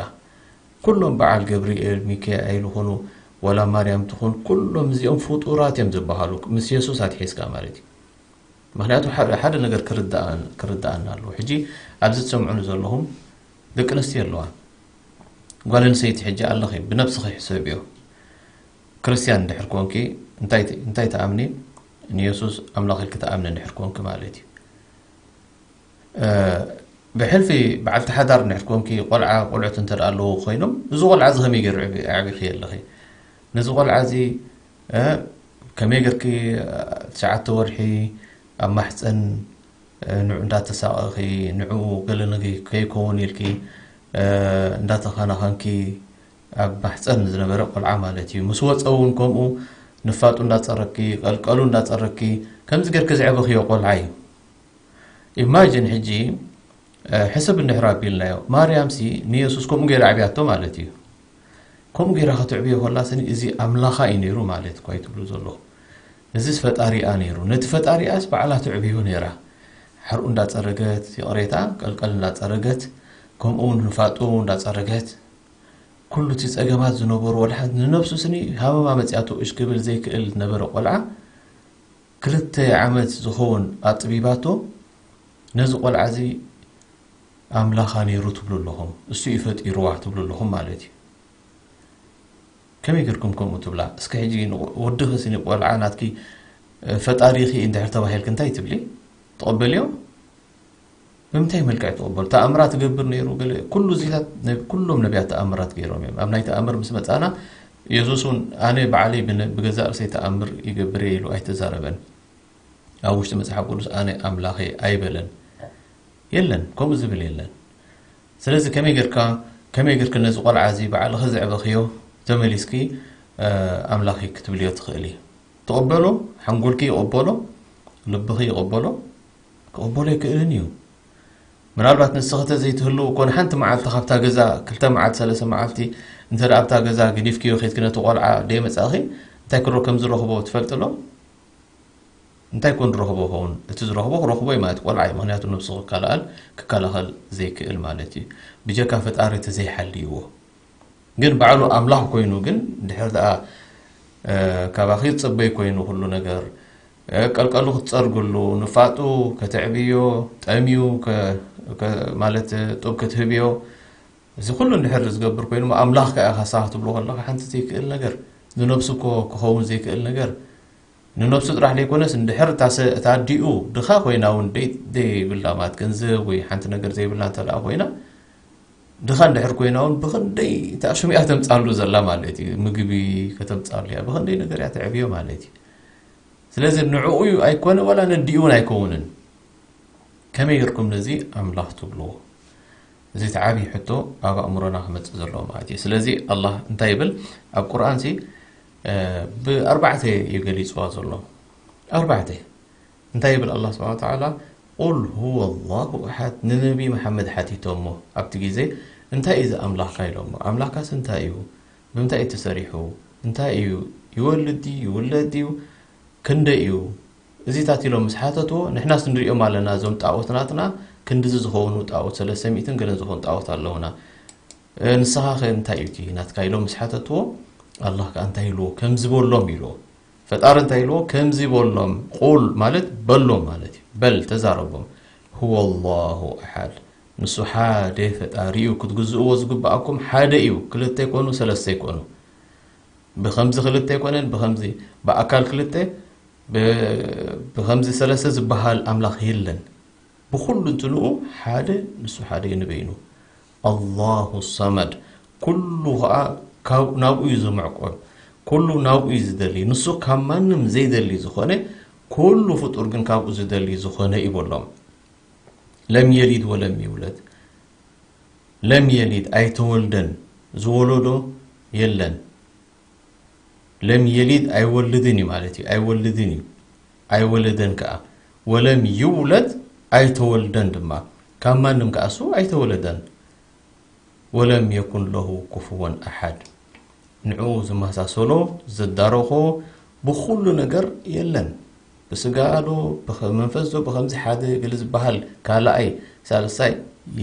ኩሎም በዓል ገብርኤል፣ ሚካኤል ይኹኑ፣ ዋላ ማርያም ትኹን፣ ኩሎም እዚኦም ፍጡራት እዮም ዝበሃሉ፣ ምስ የሱስ ኣትሒዝካ ማለት እዩ። ምኽንያቱ ሓደ፣ ሓደ ነገር ክርዳእ-፣ ክርዳኣና ኣለዎ። ሕጂ ኣብዚ ትሰምዑኒ ዘለኹም፣ ደቂ ኣንስትዮ ኣለዋ። ጓል ኣንስተይቲ ሕጂ ኣለኺ፣ ብነብስኺ ሕሰብዮ። ክርስትያን እንድሕር ኮንኪ፣ እንታይ እንታይ ትኣምኒ? ንየሱስ ኣምላኽ ኢልኪ ትኣምኒ እንድሕር ኮንኪ ማለት እዩ። እ፣ ብሕልፊ በዓልቲ ሓዳር እንድሕር ኮንኪ፣ ቆልዓ ቆልዑት እንተ ደኣ ኣለዉ ኮይኖም፣ እዚ ቆልዓ እዚ ከመይ ገይሩ ኣዕቢ-፣ ኣዕቢኺ ኣለኺ? ነዚ ቆልዓ እዚ፣ እ፣ ከመይ ገርኪ፣ እ፣ ትሽዓተ ወርሒ ኣብ ማሕፀን፣ እ፣ ንዑ እንዳተሳቐኺ፣ ንዑ ገለ ነገር ከይከውን ኢልኪ፣ እ፣ እንዳተኸናኸንኪ፣ ኣብ ማሕፀን ዝነበረ ቆልዓ ማለት እዩ። ምስ ወፀ እውን ከምኡ ንፋጡ እንዳፀረኪ፣ ቀልቀሉ እንዳፀረኪ፣ ከምዚ ገርኪ ዘዕበኽዮ ቆልዓ እዩ። ኢማጂን ሕጂ፣ እ፣ ሕስብ እንድሕር ኣቢልናዮ፣ ማርያምሲ ንየሱስ ከምኡ ገይራ ኣዕብያቶ ማለት እዩ። ከምኡ ገይራ ከተዕብዮ ከላ ስኒ፣ እዚ ኣምላኻ እዩ ነይሩ ማለት እኳ እዩ ትብሉ ዘለኹ። እዚስ ፈጣሪኣ ነይሩ። ነቲ ፈጣሪኣስ ባዕላ ትዕብዮ ነይራ። ሓርኡ እንዳጸረገት፣ ይቕሬታ፣ ቀልቀል እንዳጸረገት፣ ከምኡ እውን ንፋጡ እንዳጸረገት፣ ኩሉ እቲ ጸገማት ዝነበሩ፣ ወላ ሓንቲ ንነብሱ ስኒ ሃመማ መጺኣቶ እሽ ክብል ዘይክእል ዝነበረ ቆልዓ፣ ክልተ ዓመት ዝኸውን ኣጥቢባቶ፣ ነዚ ቆልዓ እዚ ኣምላኻ ነይሩ ትብሉ ኣለኹም፣ እሱ እዩ ፈጢርዋ ትብሉ ኣለኹም ማለት እዩ። ከመይ ጌርኩም ከምኡ ትብላ? እስከ ሕጂ ንቆ-፣ ወድኺ ስኒ ቆልዓ ናትኪ፣ እ፣ ፈጣሪኺ እንድሕር ተባሂልኪ እንታይ ትብሊ? ትቕበልዮ? ብምንታይ መልክዕ ትቕበሉ? ተኣምራት ትገብር ነይሩ፣ ገለ፣ ኩሉ እዚታት፣ ነ-፣ ኩሎም ነቢያት ተኣምራት ገይሮም እዮም። ኣብ ናይ ተኣምር ምስ መጻና፣ የሱስ እውን፣ "ኣነ ባዕለይ ብነ-፣ ብገዛእ ርእሰይ ተኣምር ይገብር እየ" ኢሉ ኣይተዛረበን። ኣብ ውሽጢ መጽሓፍ ቅዱስ "ኣነ ኣምላኽ እየ" ኣይበለን። የለን፣ ከምኡ ዝብል የለን። ስለዚ ከመይ ጌርካ፣ ከመይ ጌርኪ ነዚ ቆልዓ እዚ ባዕልኺ ዘዕበኽዮ ተመሊስኪ፣ እ፣ ኣምላኽ እዩ ክትብልዮ ትኽእሊ? ትቕበሎ፣ ሓንጎልኪ ይቕበሎ፣ ልብኺ ይቕበሎ፣ ክቕበሎ ኣይክእልን እዩ። ምናልባት ንስኺ ተዘይትህልው እኮ ንሓንቲ መዓልቲ ካብታ ገዛ፣ ክልተ መዓልቲ፣ ሰለስተ መዓልቲ፣ እንተ ደኣ ኣብታ ገዛ ገዲፍክዮ ኬድኪ ነቲ ቆልዓ ደይመጻእኺ፣ እንታይ ክሮ-፣ ከም ዝረኽቦ ትፈልጢ ዶ? እንታይ ኮን ዝረኽቦ ይኸውን? እቲ ዝረኽቦ ክረኽቦ እዩ ማለት ቆልዓ እዩ። ምኽንያቱ ነብሱ ክከላኸል፣ ክከላኸል ዘይክእል ማለት እዩ። ብጀካ ፈጣሪ እቲ ዘይሓልይዎ። ግን ባዕሉ ኣምላኽ ኮይኑ ግን ድሕር ደኣ፣ እ፣ ካባኺ ዝጽበይ ኮይኑ ኩሉ ነገር፣ እ፣ ቀልቀሉ ክትጸርግሉ፣ ንፋጡ ከተዕብዮ፣ ጠምዩ ከ-፣ ከ-፣ ማለት ጡብ ክትህብዮ፣ እዚ ኩሉ እንድሕር ዝገብር ኮይኑ፣ ኣምላኽ ከኣ ኢኻ ንስኻ ክትብሎ ከለኻ ሓንቲ ዘይክእል ነገር፣ ንነብሱ እኮ ክኸውን ዘይክእል ነገር፣ ንነብሱ ጥራሕ ዘይኮነስ፣ እንድሕር እታ ሰ-፣ እታ ኣዲኡ ድኻ ኮይና እውን ደይ-፣ ደይብላ ማለት ገንዘብ ወይ ሓንቲ ነገር ዘይብላ እንተ ደኣ ኮይና፣ ድኻ እንድሕር ኮይና እውን ብኽንደይ እታ ሽም እያ ተምጻሉ ዘላ ማለት እዩ። ምግቢ ከተምጻሉ እያ፣ ብኽንደይ ነገር እያ ተዕብዮ ማለት እዩ። ስለዚ ንዕኡ እዩ ኣይኮነ፣ ዋላ ነዲኡ እውን ኣይከውንን። ከመይ ጌርኩም ነዚ ኣምላኽ ትብልዎ? እዚ እቲ ዓብዪ ሕቶ ኣብ ኣእምሮና ክመጽእ ዘለዎ ማለት እዩ። ስለዚ ኣላህ እንታይ ይብል? ኣብ ቁርኣንሲ፣ እ፣ ብኣርባዕተ እዩ ገሊጽዋ ዘሎ። ኣርባዕተ። እንታይ ይብል ኣላህ ስብሓነ ወተዓላ? "ቁል ሁወ ላሁ ኣሓድ።" ንነቢ መሓመድ ሓቲቶሞ ኣብቲ ግዜ፣ "እንታይ እዩ እዚ ኣምላኽካ?" ኢሎሞ። "ኣምላኽካስ እንታይ እዩ? ብምንታይ እዩ ተሰሪሑ? እንታይ እዩ? ይወልድ ድዩ? ይውለድ ድዩ? ክንደይ እዩ?" እዚታት ኢሎም ምስ ሓተትዎ፣ "ንሕናስ ንሪኦም ኣለና፣ እዞም ጣኦት ናትና ክንድዚ ዝኾኑ ጣኦት፣ ሰለስተ ሚእትን ገለን ዝኾኑ ጣኦት ኣለውና። እ፣ ንስኻ ኸ እንታይ እዩ እቲ ናትካ?" ኢሎም ምስ ሓተትዎ፣ ኣላህ ከኣ እንታይ ኢልዎ? ከምዚ በሎም ኢልዎ። ፈጣሪ እንታይ ኢልዎ? ከምዚ በሎም፣ ቁል ማለት በሎም ማለት እዩ። በል፣ ተዛረቦም። "ሁወ ላሁ ኣሓድ። ንሱ ሓደ ፈጣሪ እዩ፣ ክትግዝእዎ ዝግብኣኩም ሓደ እዩ፣ ክልተ ኣይኮኑ፣ ሰለስተ ኣይኮኑ። ብኸምዚ ክልተ ኣይኮነን፣ ብኸምዚ ብኣካል ክልተ፣ ብ-፣ ብኸምዚ ሰለስተ ዝበሃል ኣምላኽ የለን። ብኹሉ እንትንኡ ሓደ፣ ንሱ ሓደ እዩ ንበይኑ። ኣላሁ ሰመድ። ኩሉ ኸኣ ካብ፣ ናብኡ እዩ ዝምዕቆብ። ኩሉ ናብኡ እዩ ዝደሊ። ንሱ ካብ ማንም ዘይደሊ ዝኾነ፣ ኩሉ ፍጡር ግን ካብኡ ዝደሊ ዝኾነ እዩ" በሎም። ለም የሊድ ወለም ይውለድ። ለም የሊድ ኣይተወልደን፣ ዝወለዶ የለን። ለም የሊድ ኣይወልድን እዩ ማለት እዩ። ኣይወልድን እዩ። ኣይወለደን ከኣ። ወለም ይውለድ ኣይተወልደን ድማ። ካብ ማንም ከኣ እሱ ኣይተወለደን። ወለም የኩን ለሁ ኩፍወን ኣሓድ። ንዕኡ ዝመሳሰሎ፣ ዝዳረኾ ብኹሉ ነገር የለን። ብስጋ ዶ፣ ብኸ-፣ መንፈስ ዶ፣ ብኸምዚ ሓደ ገለ ዝበሃል ካልኣይ፣ ሳልሳይ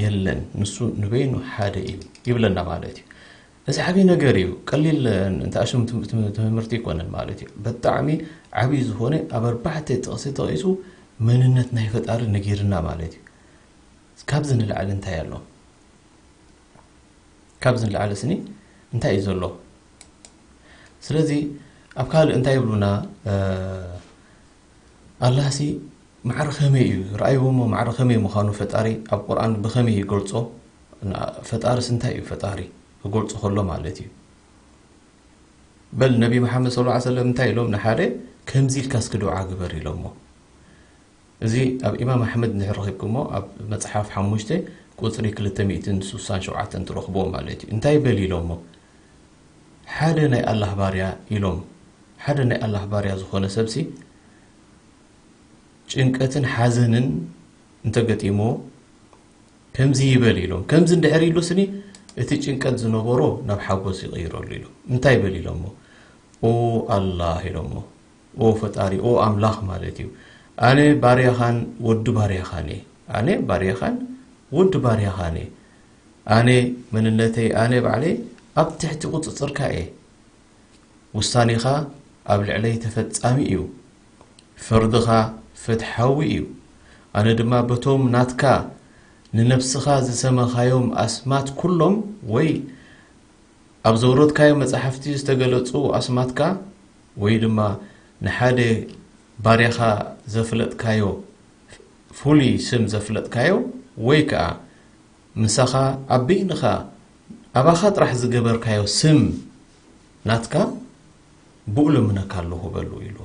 የለን። ንሱ ንበይኑ ሓደ እዩ ይብለና ማለት እዩ። እዚ ዓብዪ ነገር እዩ። ቀሊል፣ እንተ ኣሽም ትም-፣ ትም-፣ ትምህርቲ ኣይኮነን ማለት እዩ። ብጣዕሚ ዓብዪ ዝኾነ ኣብ ኣርባዕተ ጥቕሲ ተቐይሱ መንነት ናይ ፈጣሪ ነጊርና ማለት እዩ። ካብዚ ንላዕሊ እንታይ ኣሎ? ካብዚ ንላዕሊ ስኒ እንታይ እዩ ዘሎ? ስለዚ ኣብ ካልእ እንታይ ይብሉና? ኣላህሲ ማዕረ ከመይ እዩ ረኣይዎ እሞ ማዕረ ከመይ ምዃኑ ፈጣሪ ኣብ ቁርኣን ብኸመይ ይገልጾ? ፈጣርስ እንታይ እዩ ፈጣሪ ክገልጾ ከሎ ማለት እዩ። በል ነቢ መሓመድ ስለ ላ ሰለም እንታይ ኢሎም ንሓደ ከምዚ ኢልካ እስኪ ዱዓ ግበር ኢሎሞ። እዚ ኣብ ኢማም ኣሕመድ እንድሕር ረኺብኩሞ ኣብ መፅሓፍ ሓሙሽተ ቁፅሪ ክልተ ሚእትን ስሳን ሸውዓተን ትረኽብዎ ማለት እዩ። እንታይ በል ኢሎሞ ሓደ ናይ ኣላህ ባርያ ኢሎም ሓደ ናይ ኣላህ ባርያ ዝኾነ ሰብሲ ጭንቀትን ሓዘንን እንተገጢምዎ ከምዚ ይበል ኢሎም። ከምዚ እንድሕር ኢሉ ስኒ እቲ ጭንቀት ዝነበሮ ናብ ሓጎስ ይቕይረሉ ኢሎም። እንታይ በል ኢሎሞ? ኦ ኣላህ ኢሎሞ። ኦ ፈጣሪ፣ ኦ ኣምላኽ ማለት እዩ። ኣነ ባርያኻን ወዲ ባርያኻን እየ። ኣነ ባርያኻን ወዲ ባርያኻን እየ። ኣነ መንነተይ፣ ኣነ ባዕለይ ኣብ ትሕቲ ቁፅፅርካ እየ። ውሳኔኻ ኣብ ልዕለይ ተፈጻሚ እዩ። ፍርድኻ ፍትሓዊ እዩ። ኣነ ድማ በቶም ናትካ ንነብስኻ ዝሰመኻዮም ኣስማት ኩሎም ወይ ኣብ ዘውረድካዮ መጻሕፍቲ ዝተገለጹ ኣስማትካ ወይ ድማ ንሓደ ባርያኻ ዘፍለጥካዮ ፍሉይ ስም ዘፍለጥካዮ ወይ ከኣ ምሳኻ ኣብ በይንኻ ኣባኻ ጥራሕ ዝገበርካዮ ስም ናትካ ብኡ ለምነካ ኣለኹ በሉ ኢሉ።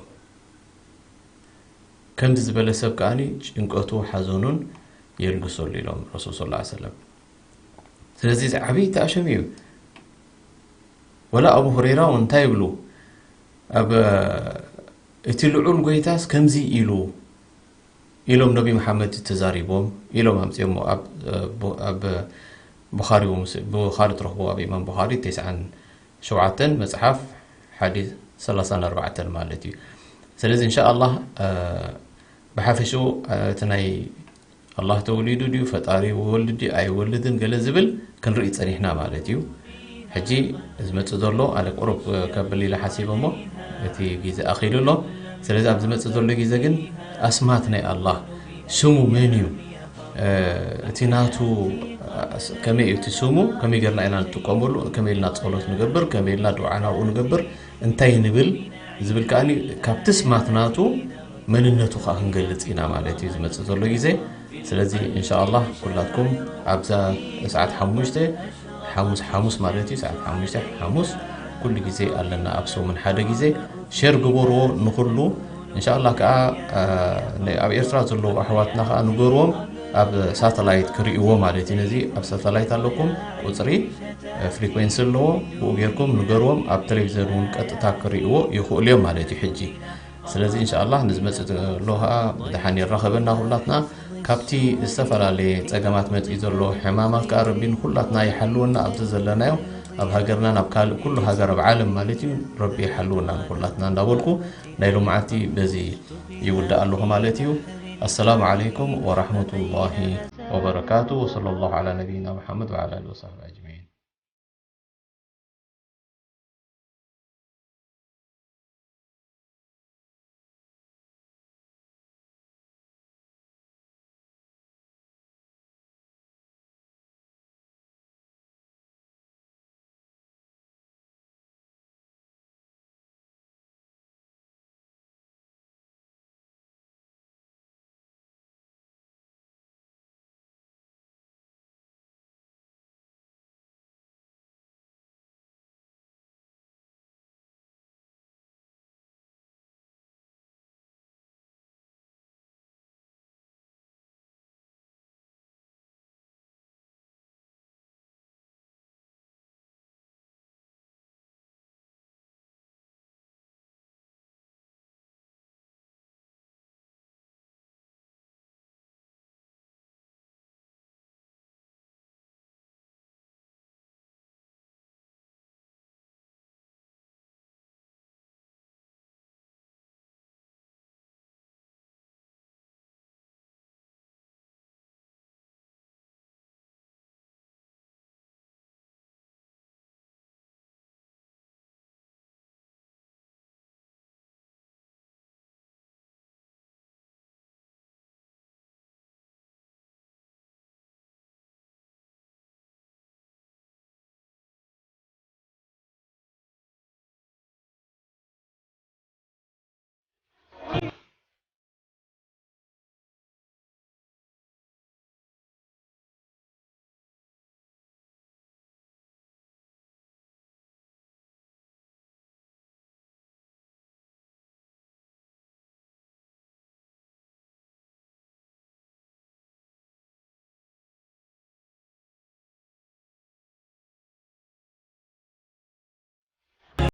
ከምዚ ዝበለ ሰብ ከኣኒ ጭንቀቱ ሓዘኑን የልግሰሉ ኢሎም ረሱል ስለ ላ ሰለም። ስለዚ እዚ ዓብዪ ተኣሸም እዩ። ወላ ኣቡ ሁረይራ እውን እንታይ ይብሉ? ኣብ እቲ ልዑል ጎይታስ ከምዚ ኢሉ ኢሎም ነቢ መሓመድ ተዛሪቦም ኢሎም ኣምፅኦሞ። ኣብ ቡ- ኣብ ቡኻሪ ወሙስ- ቡኻሪ ትረኽቦ ኣብ ኢማም ቡኻሪ ተስዓን ሸውዓተን መፅሓፍ ሓዲስ ሰላሳን ኣርባዕተን ማለት እዩ። ስለዚ እንሻ ኣላህ ብሓፈሽኡ እቲ ናይ ኣላህ ተወሊዱ ድዩ ፈጣሪ ይወልድ ድዩ ኣይወልድን ገለ ዝብል ክንርኢ ጸኒሕና ማለት እዩ። ሕጂ ዝመጽእ ዘሎ ኣነ ቁሩብ ከብል ኢለ ሓሲበ እሞ እቲ ግዜ ኣኺሉ ኣሎ። ስለዚ ኣብ ዝመጽእ ዘሎ ግዜ ግን ኣስማት ናይ ኣላህ ስሙ መን እዩ እቲ ናቱ ከመይ እዩ እቲ ስሙ ከመይ ጌርና ኢና ንጥቀመሉ ከመይ ኢልና ጸሎት ንገብር ከመይ ኢልና ድዓ ናብኡ ንገብር እንታይ ንብል ዝብል ከኣ ካብቲ ስማት ናቱ መንነቱ ከኣ ክንገልጽ ኢና ማለት እዩ ዝመጽእ ዘሎ ግዜ። ስለዚ እንሻ ኣላህ ኩላትኩም ኣብዛ ሰዓት ሓሙሽተ ሓሙስ ሓሙስ ማለት እዩ ሰዓት ሓሙሽተ ሓሙስ ኩሉ ግዜ ኣለና ኣብ ሰሙን ሓደ ግዜ ሸር ግበርዎ ንኩሉ። እንሻ ኣላህ ከኣ ኣብ ኤርትራ ዘለዉ ኣሕዋትና ከኣ ንገርዎም ኣብ ሳተላይት ክርእይዎ ማለት እዩ። ነዚ ኣብ ሳተላይት ኣለኩም ቁፅሪ ፍሪኮንሲ ኣለዎ ብኡ ጌርኩም ንገርዎም ኣብ ቴሌቪዘን እውን ቀጥታ ክርእይዎ ይኽእሉ እዮም ማለት እዩ ሕጂ። ስለዚ እንሻ ኣላህ ንዝመፅእ ዘሎ ከዓ ብድሓን ይራኸበና ኩላትና። ካብቲ ዝተፈላለየ ፀገማት መፂኡ ዘሎ ሕማማት ከዓ ረቢ ንኩላትና ይሓልወና ኣብዚ ዘለናዮ ኣብ ሃገርና ናብ ካልእ ኩሉ ሃገር ኣብ ዓለም ማለት እዩ ረቢ ይሓልወና ንኩላትና እንዳበልኩ ናይ ሎማዓንቲ በዚ ይውዳእ ኣለኹ ማለት እዩ። ኣሰላሙ ዓለይኩም ወራሕመቱላሂ ወበረካቱ ወሰለ ላሁ ዓላ ነቢይና ሙሓመድ ወዓላ ኣሊ ወሳሕቢ ኣጅማዒን።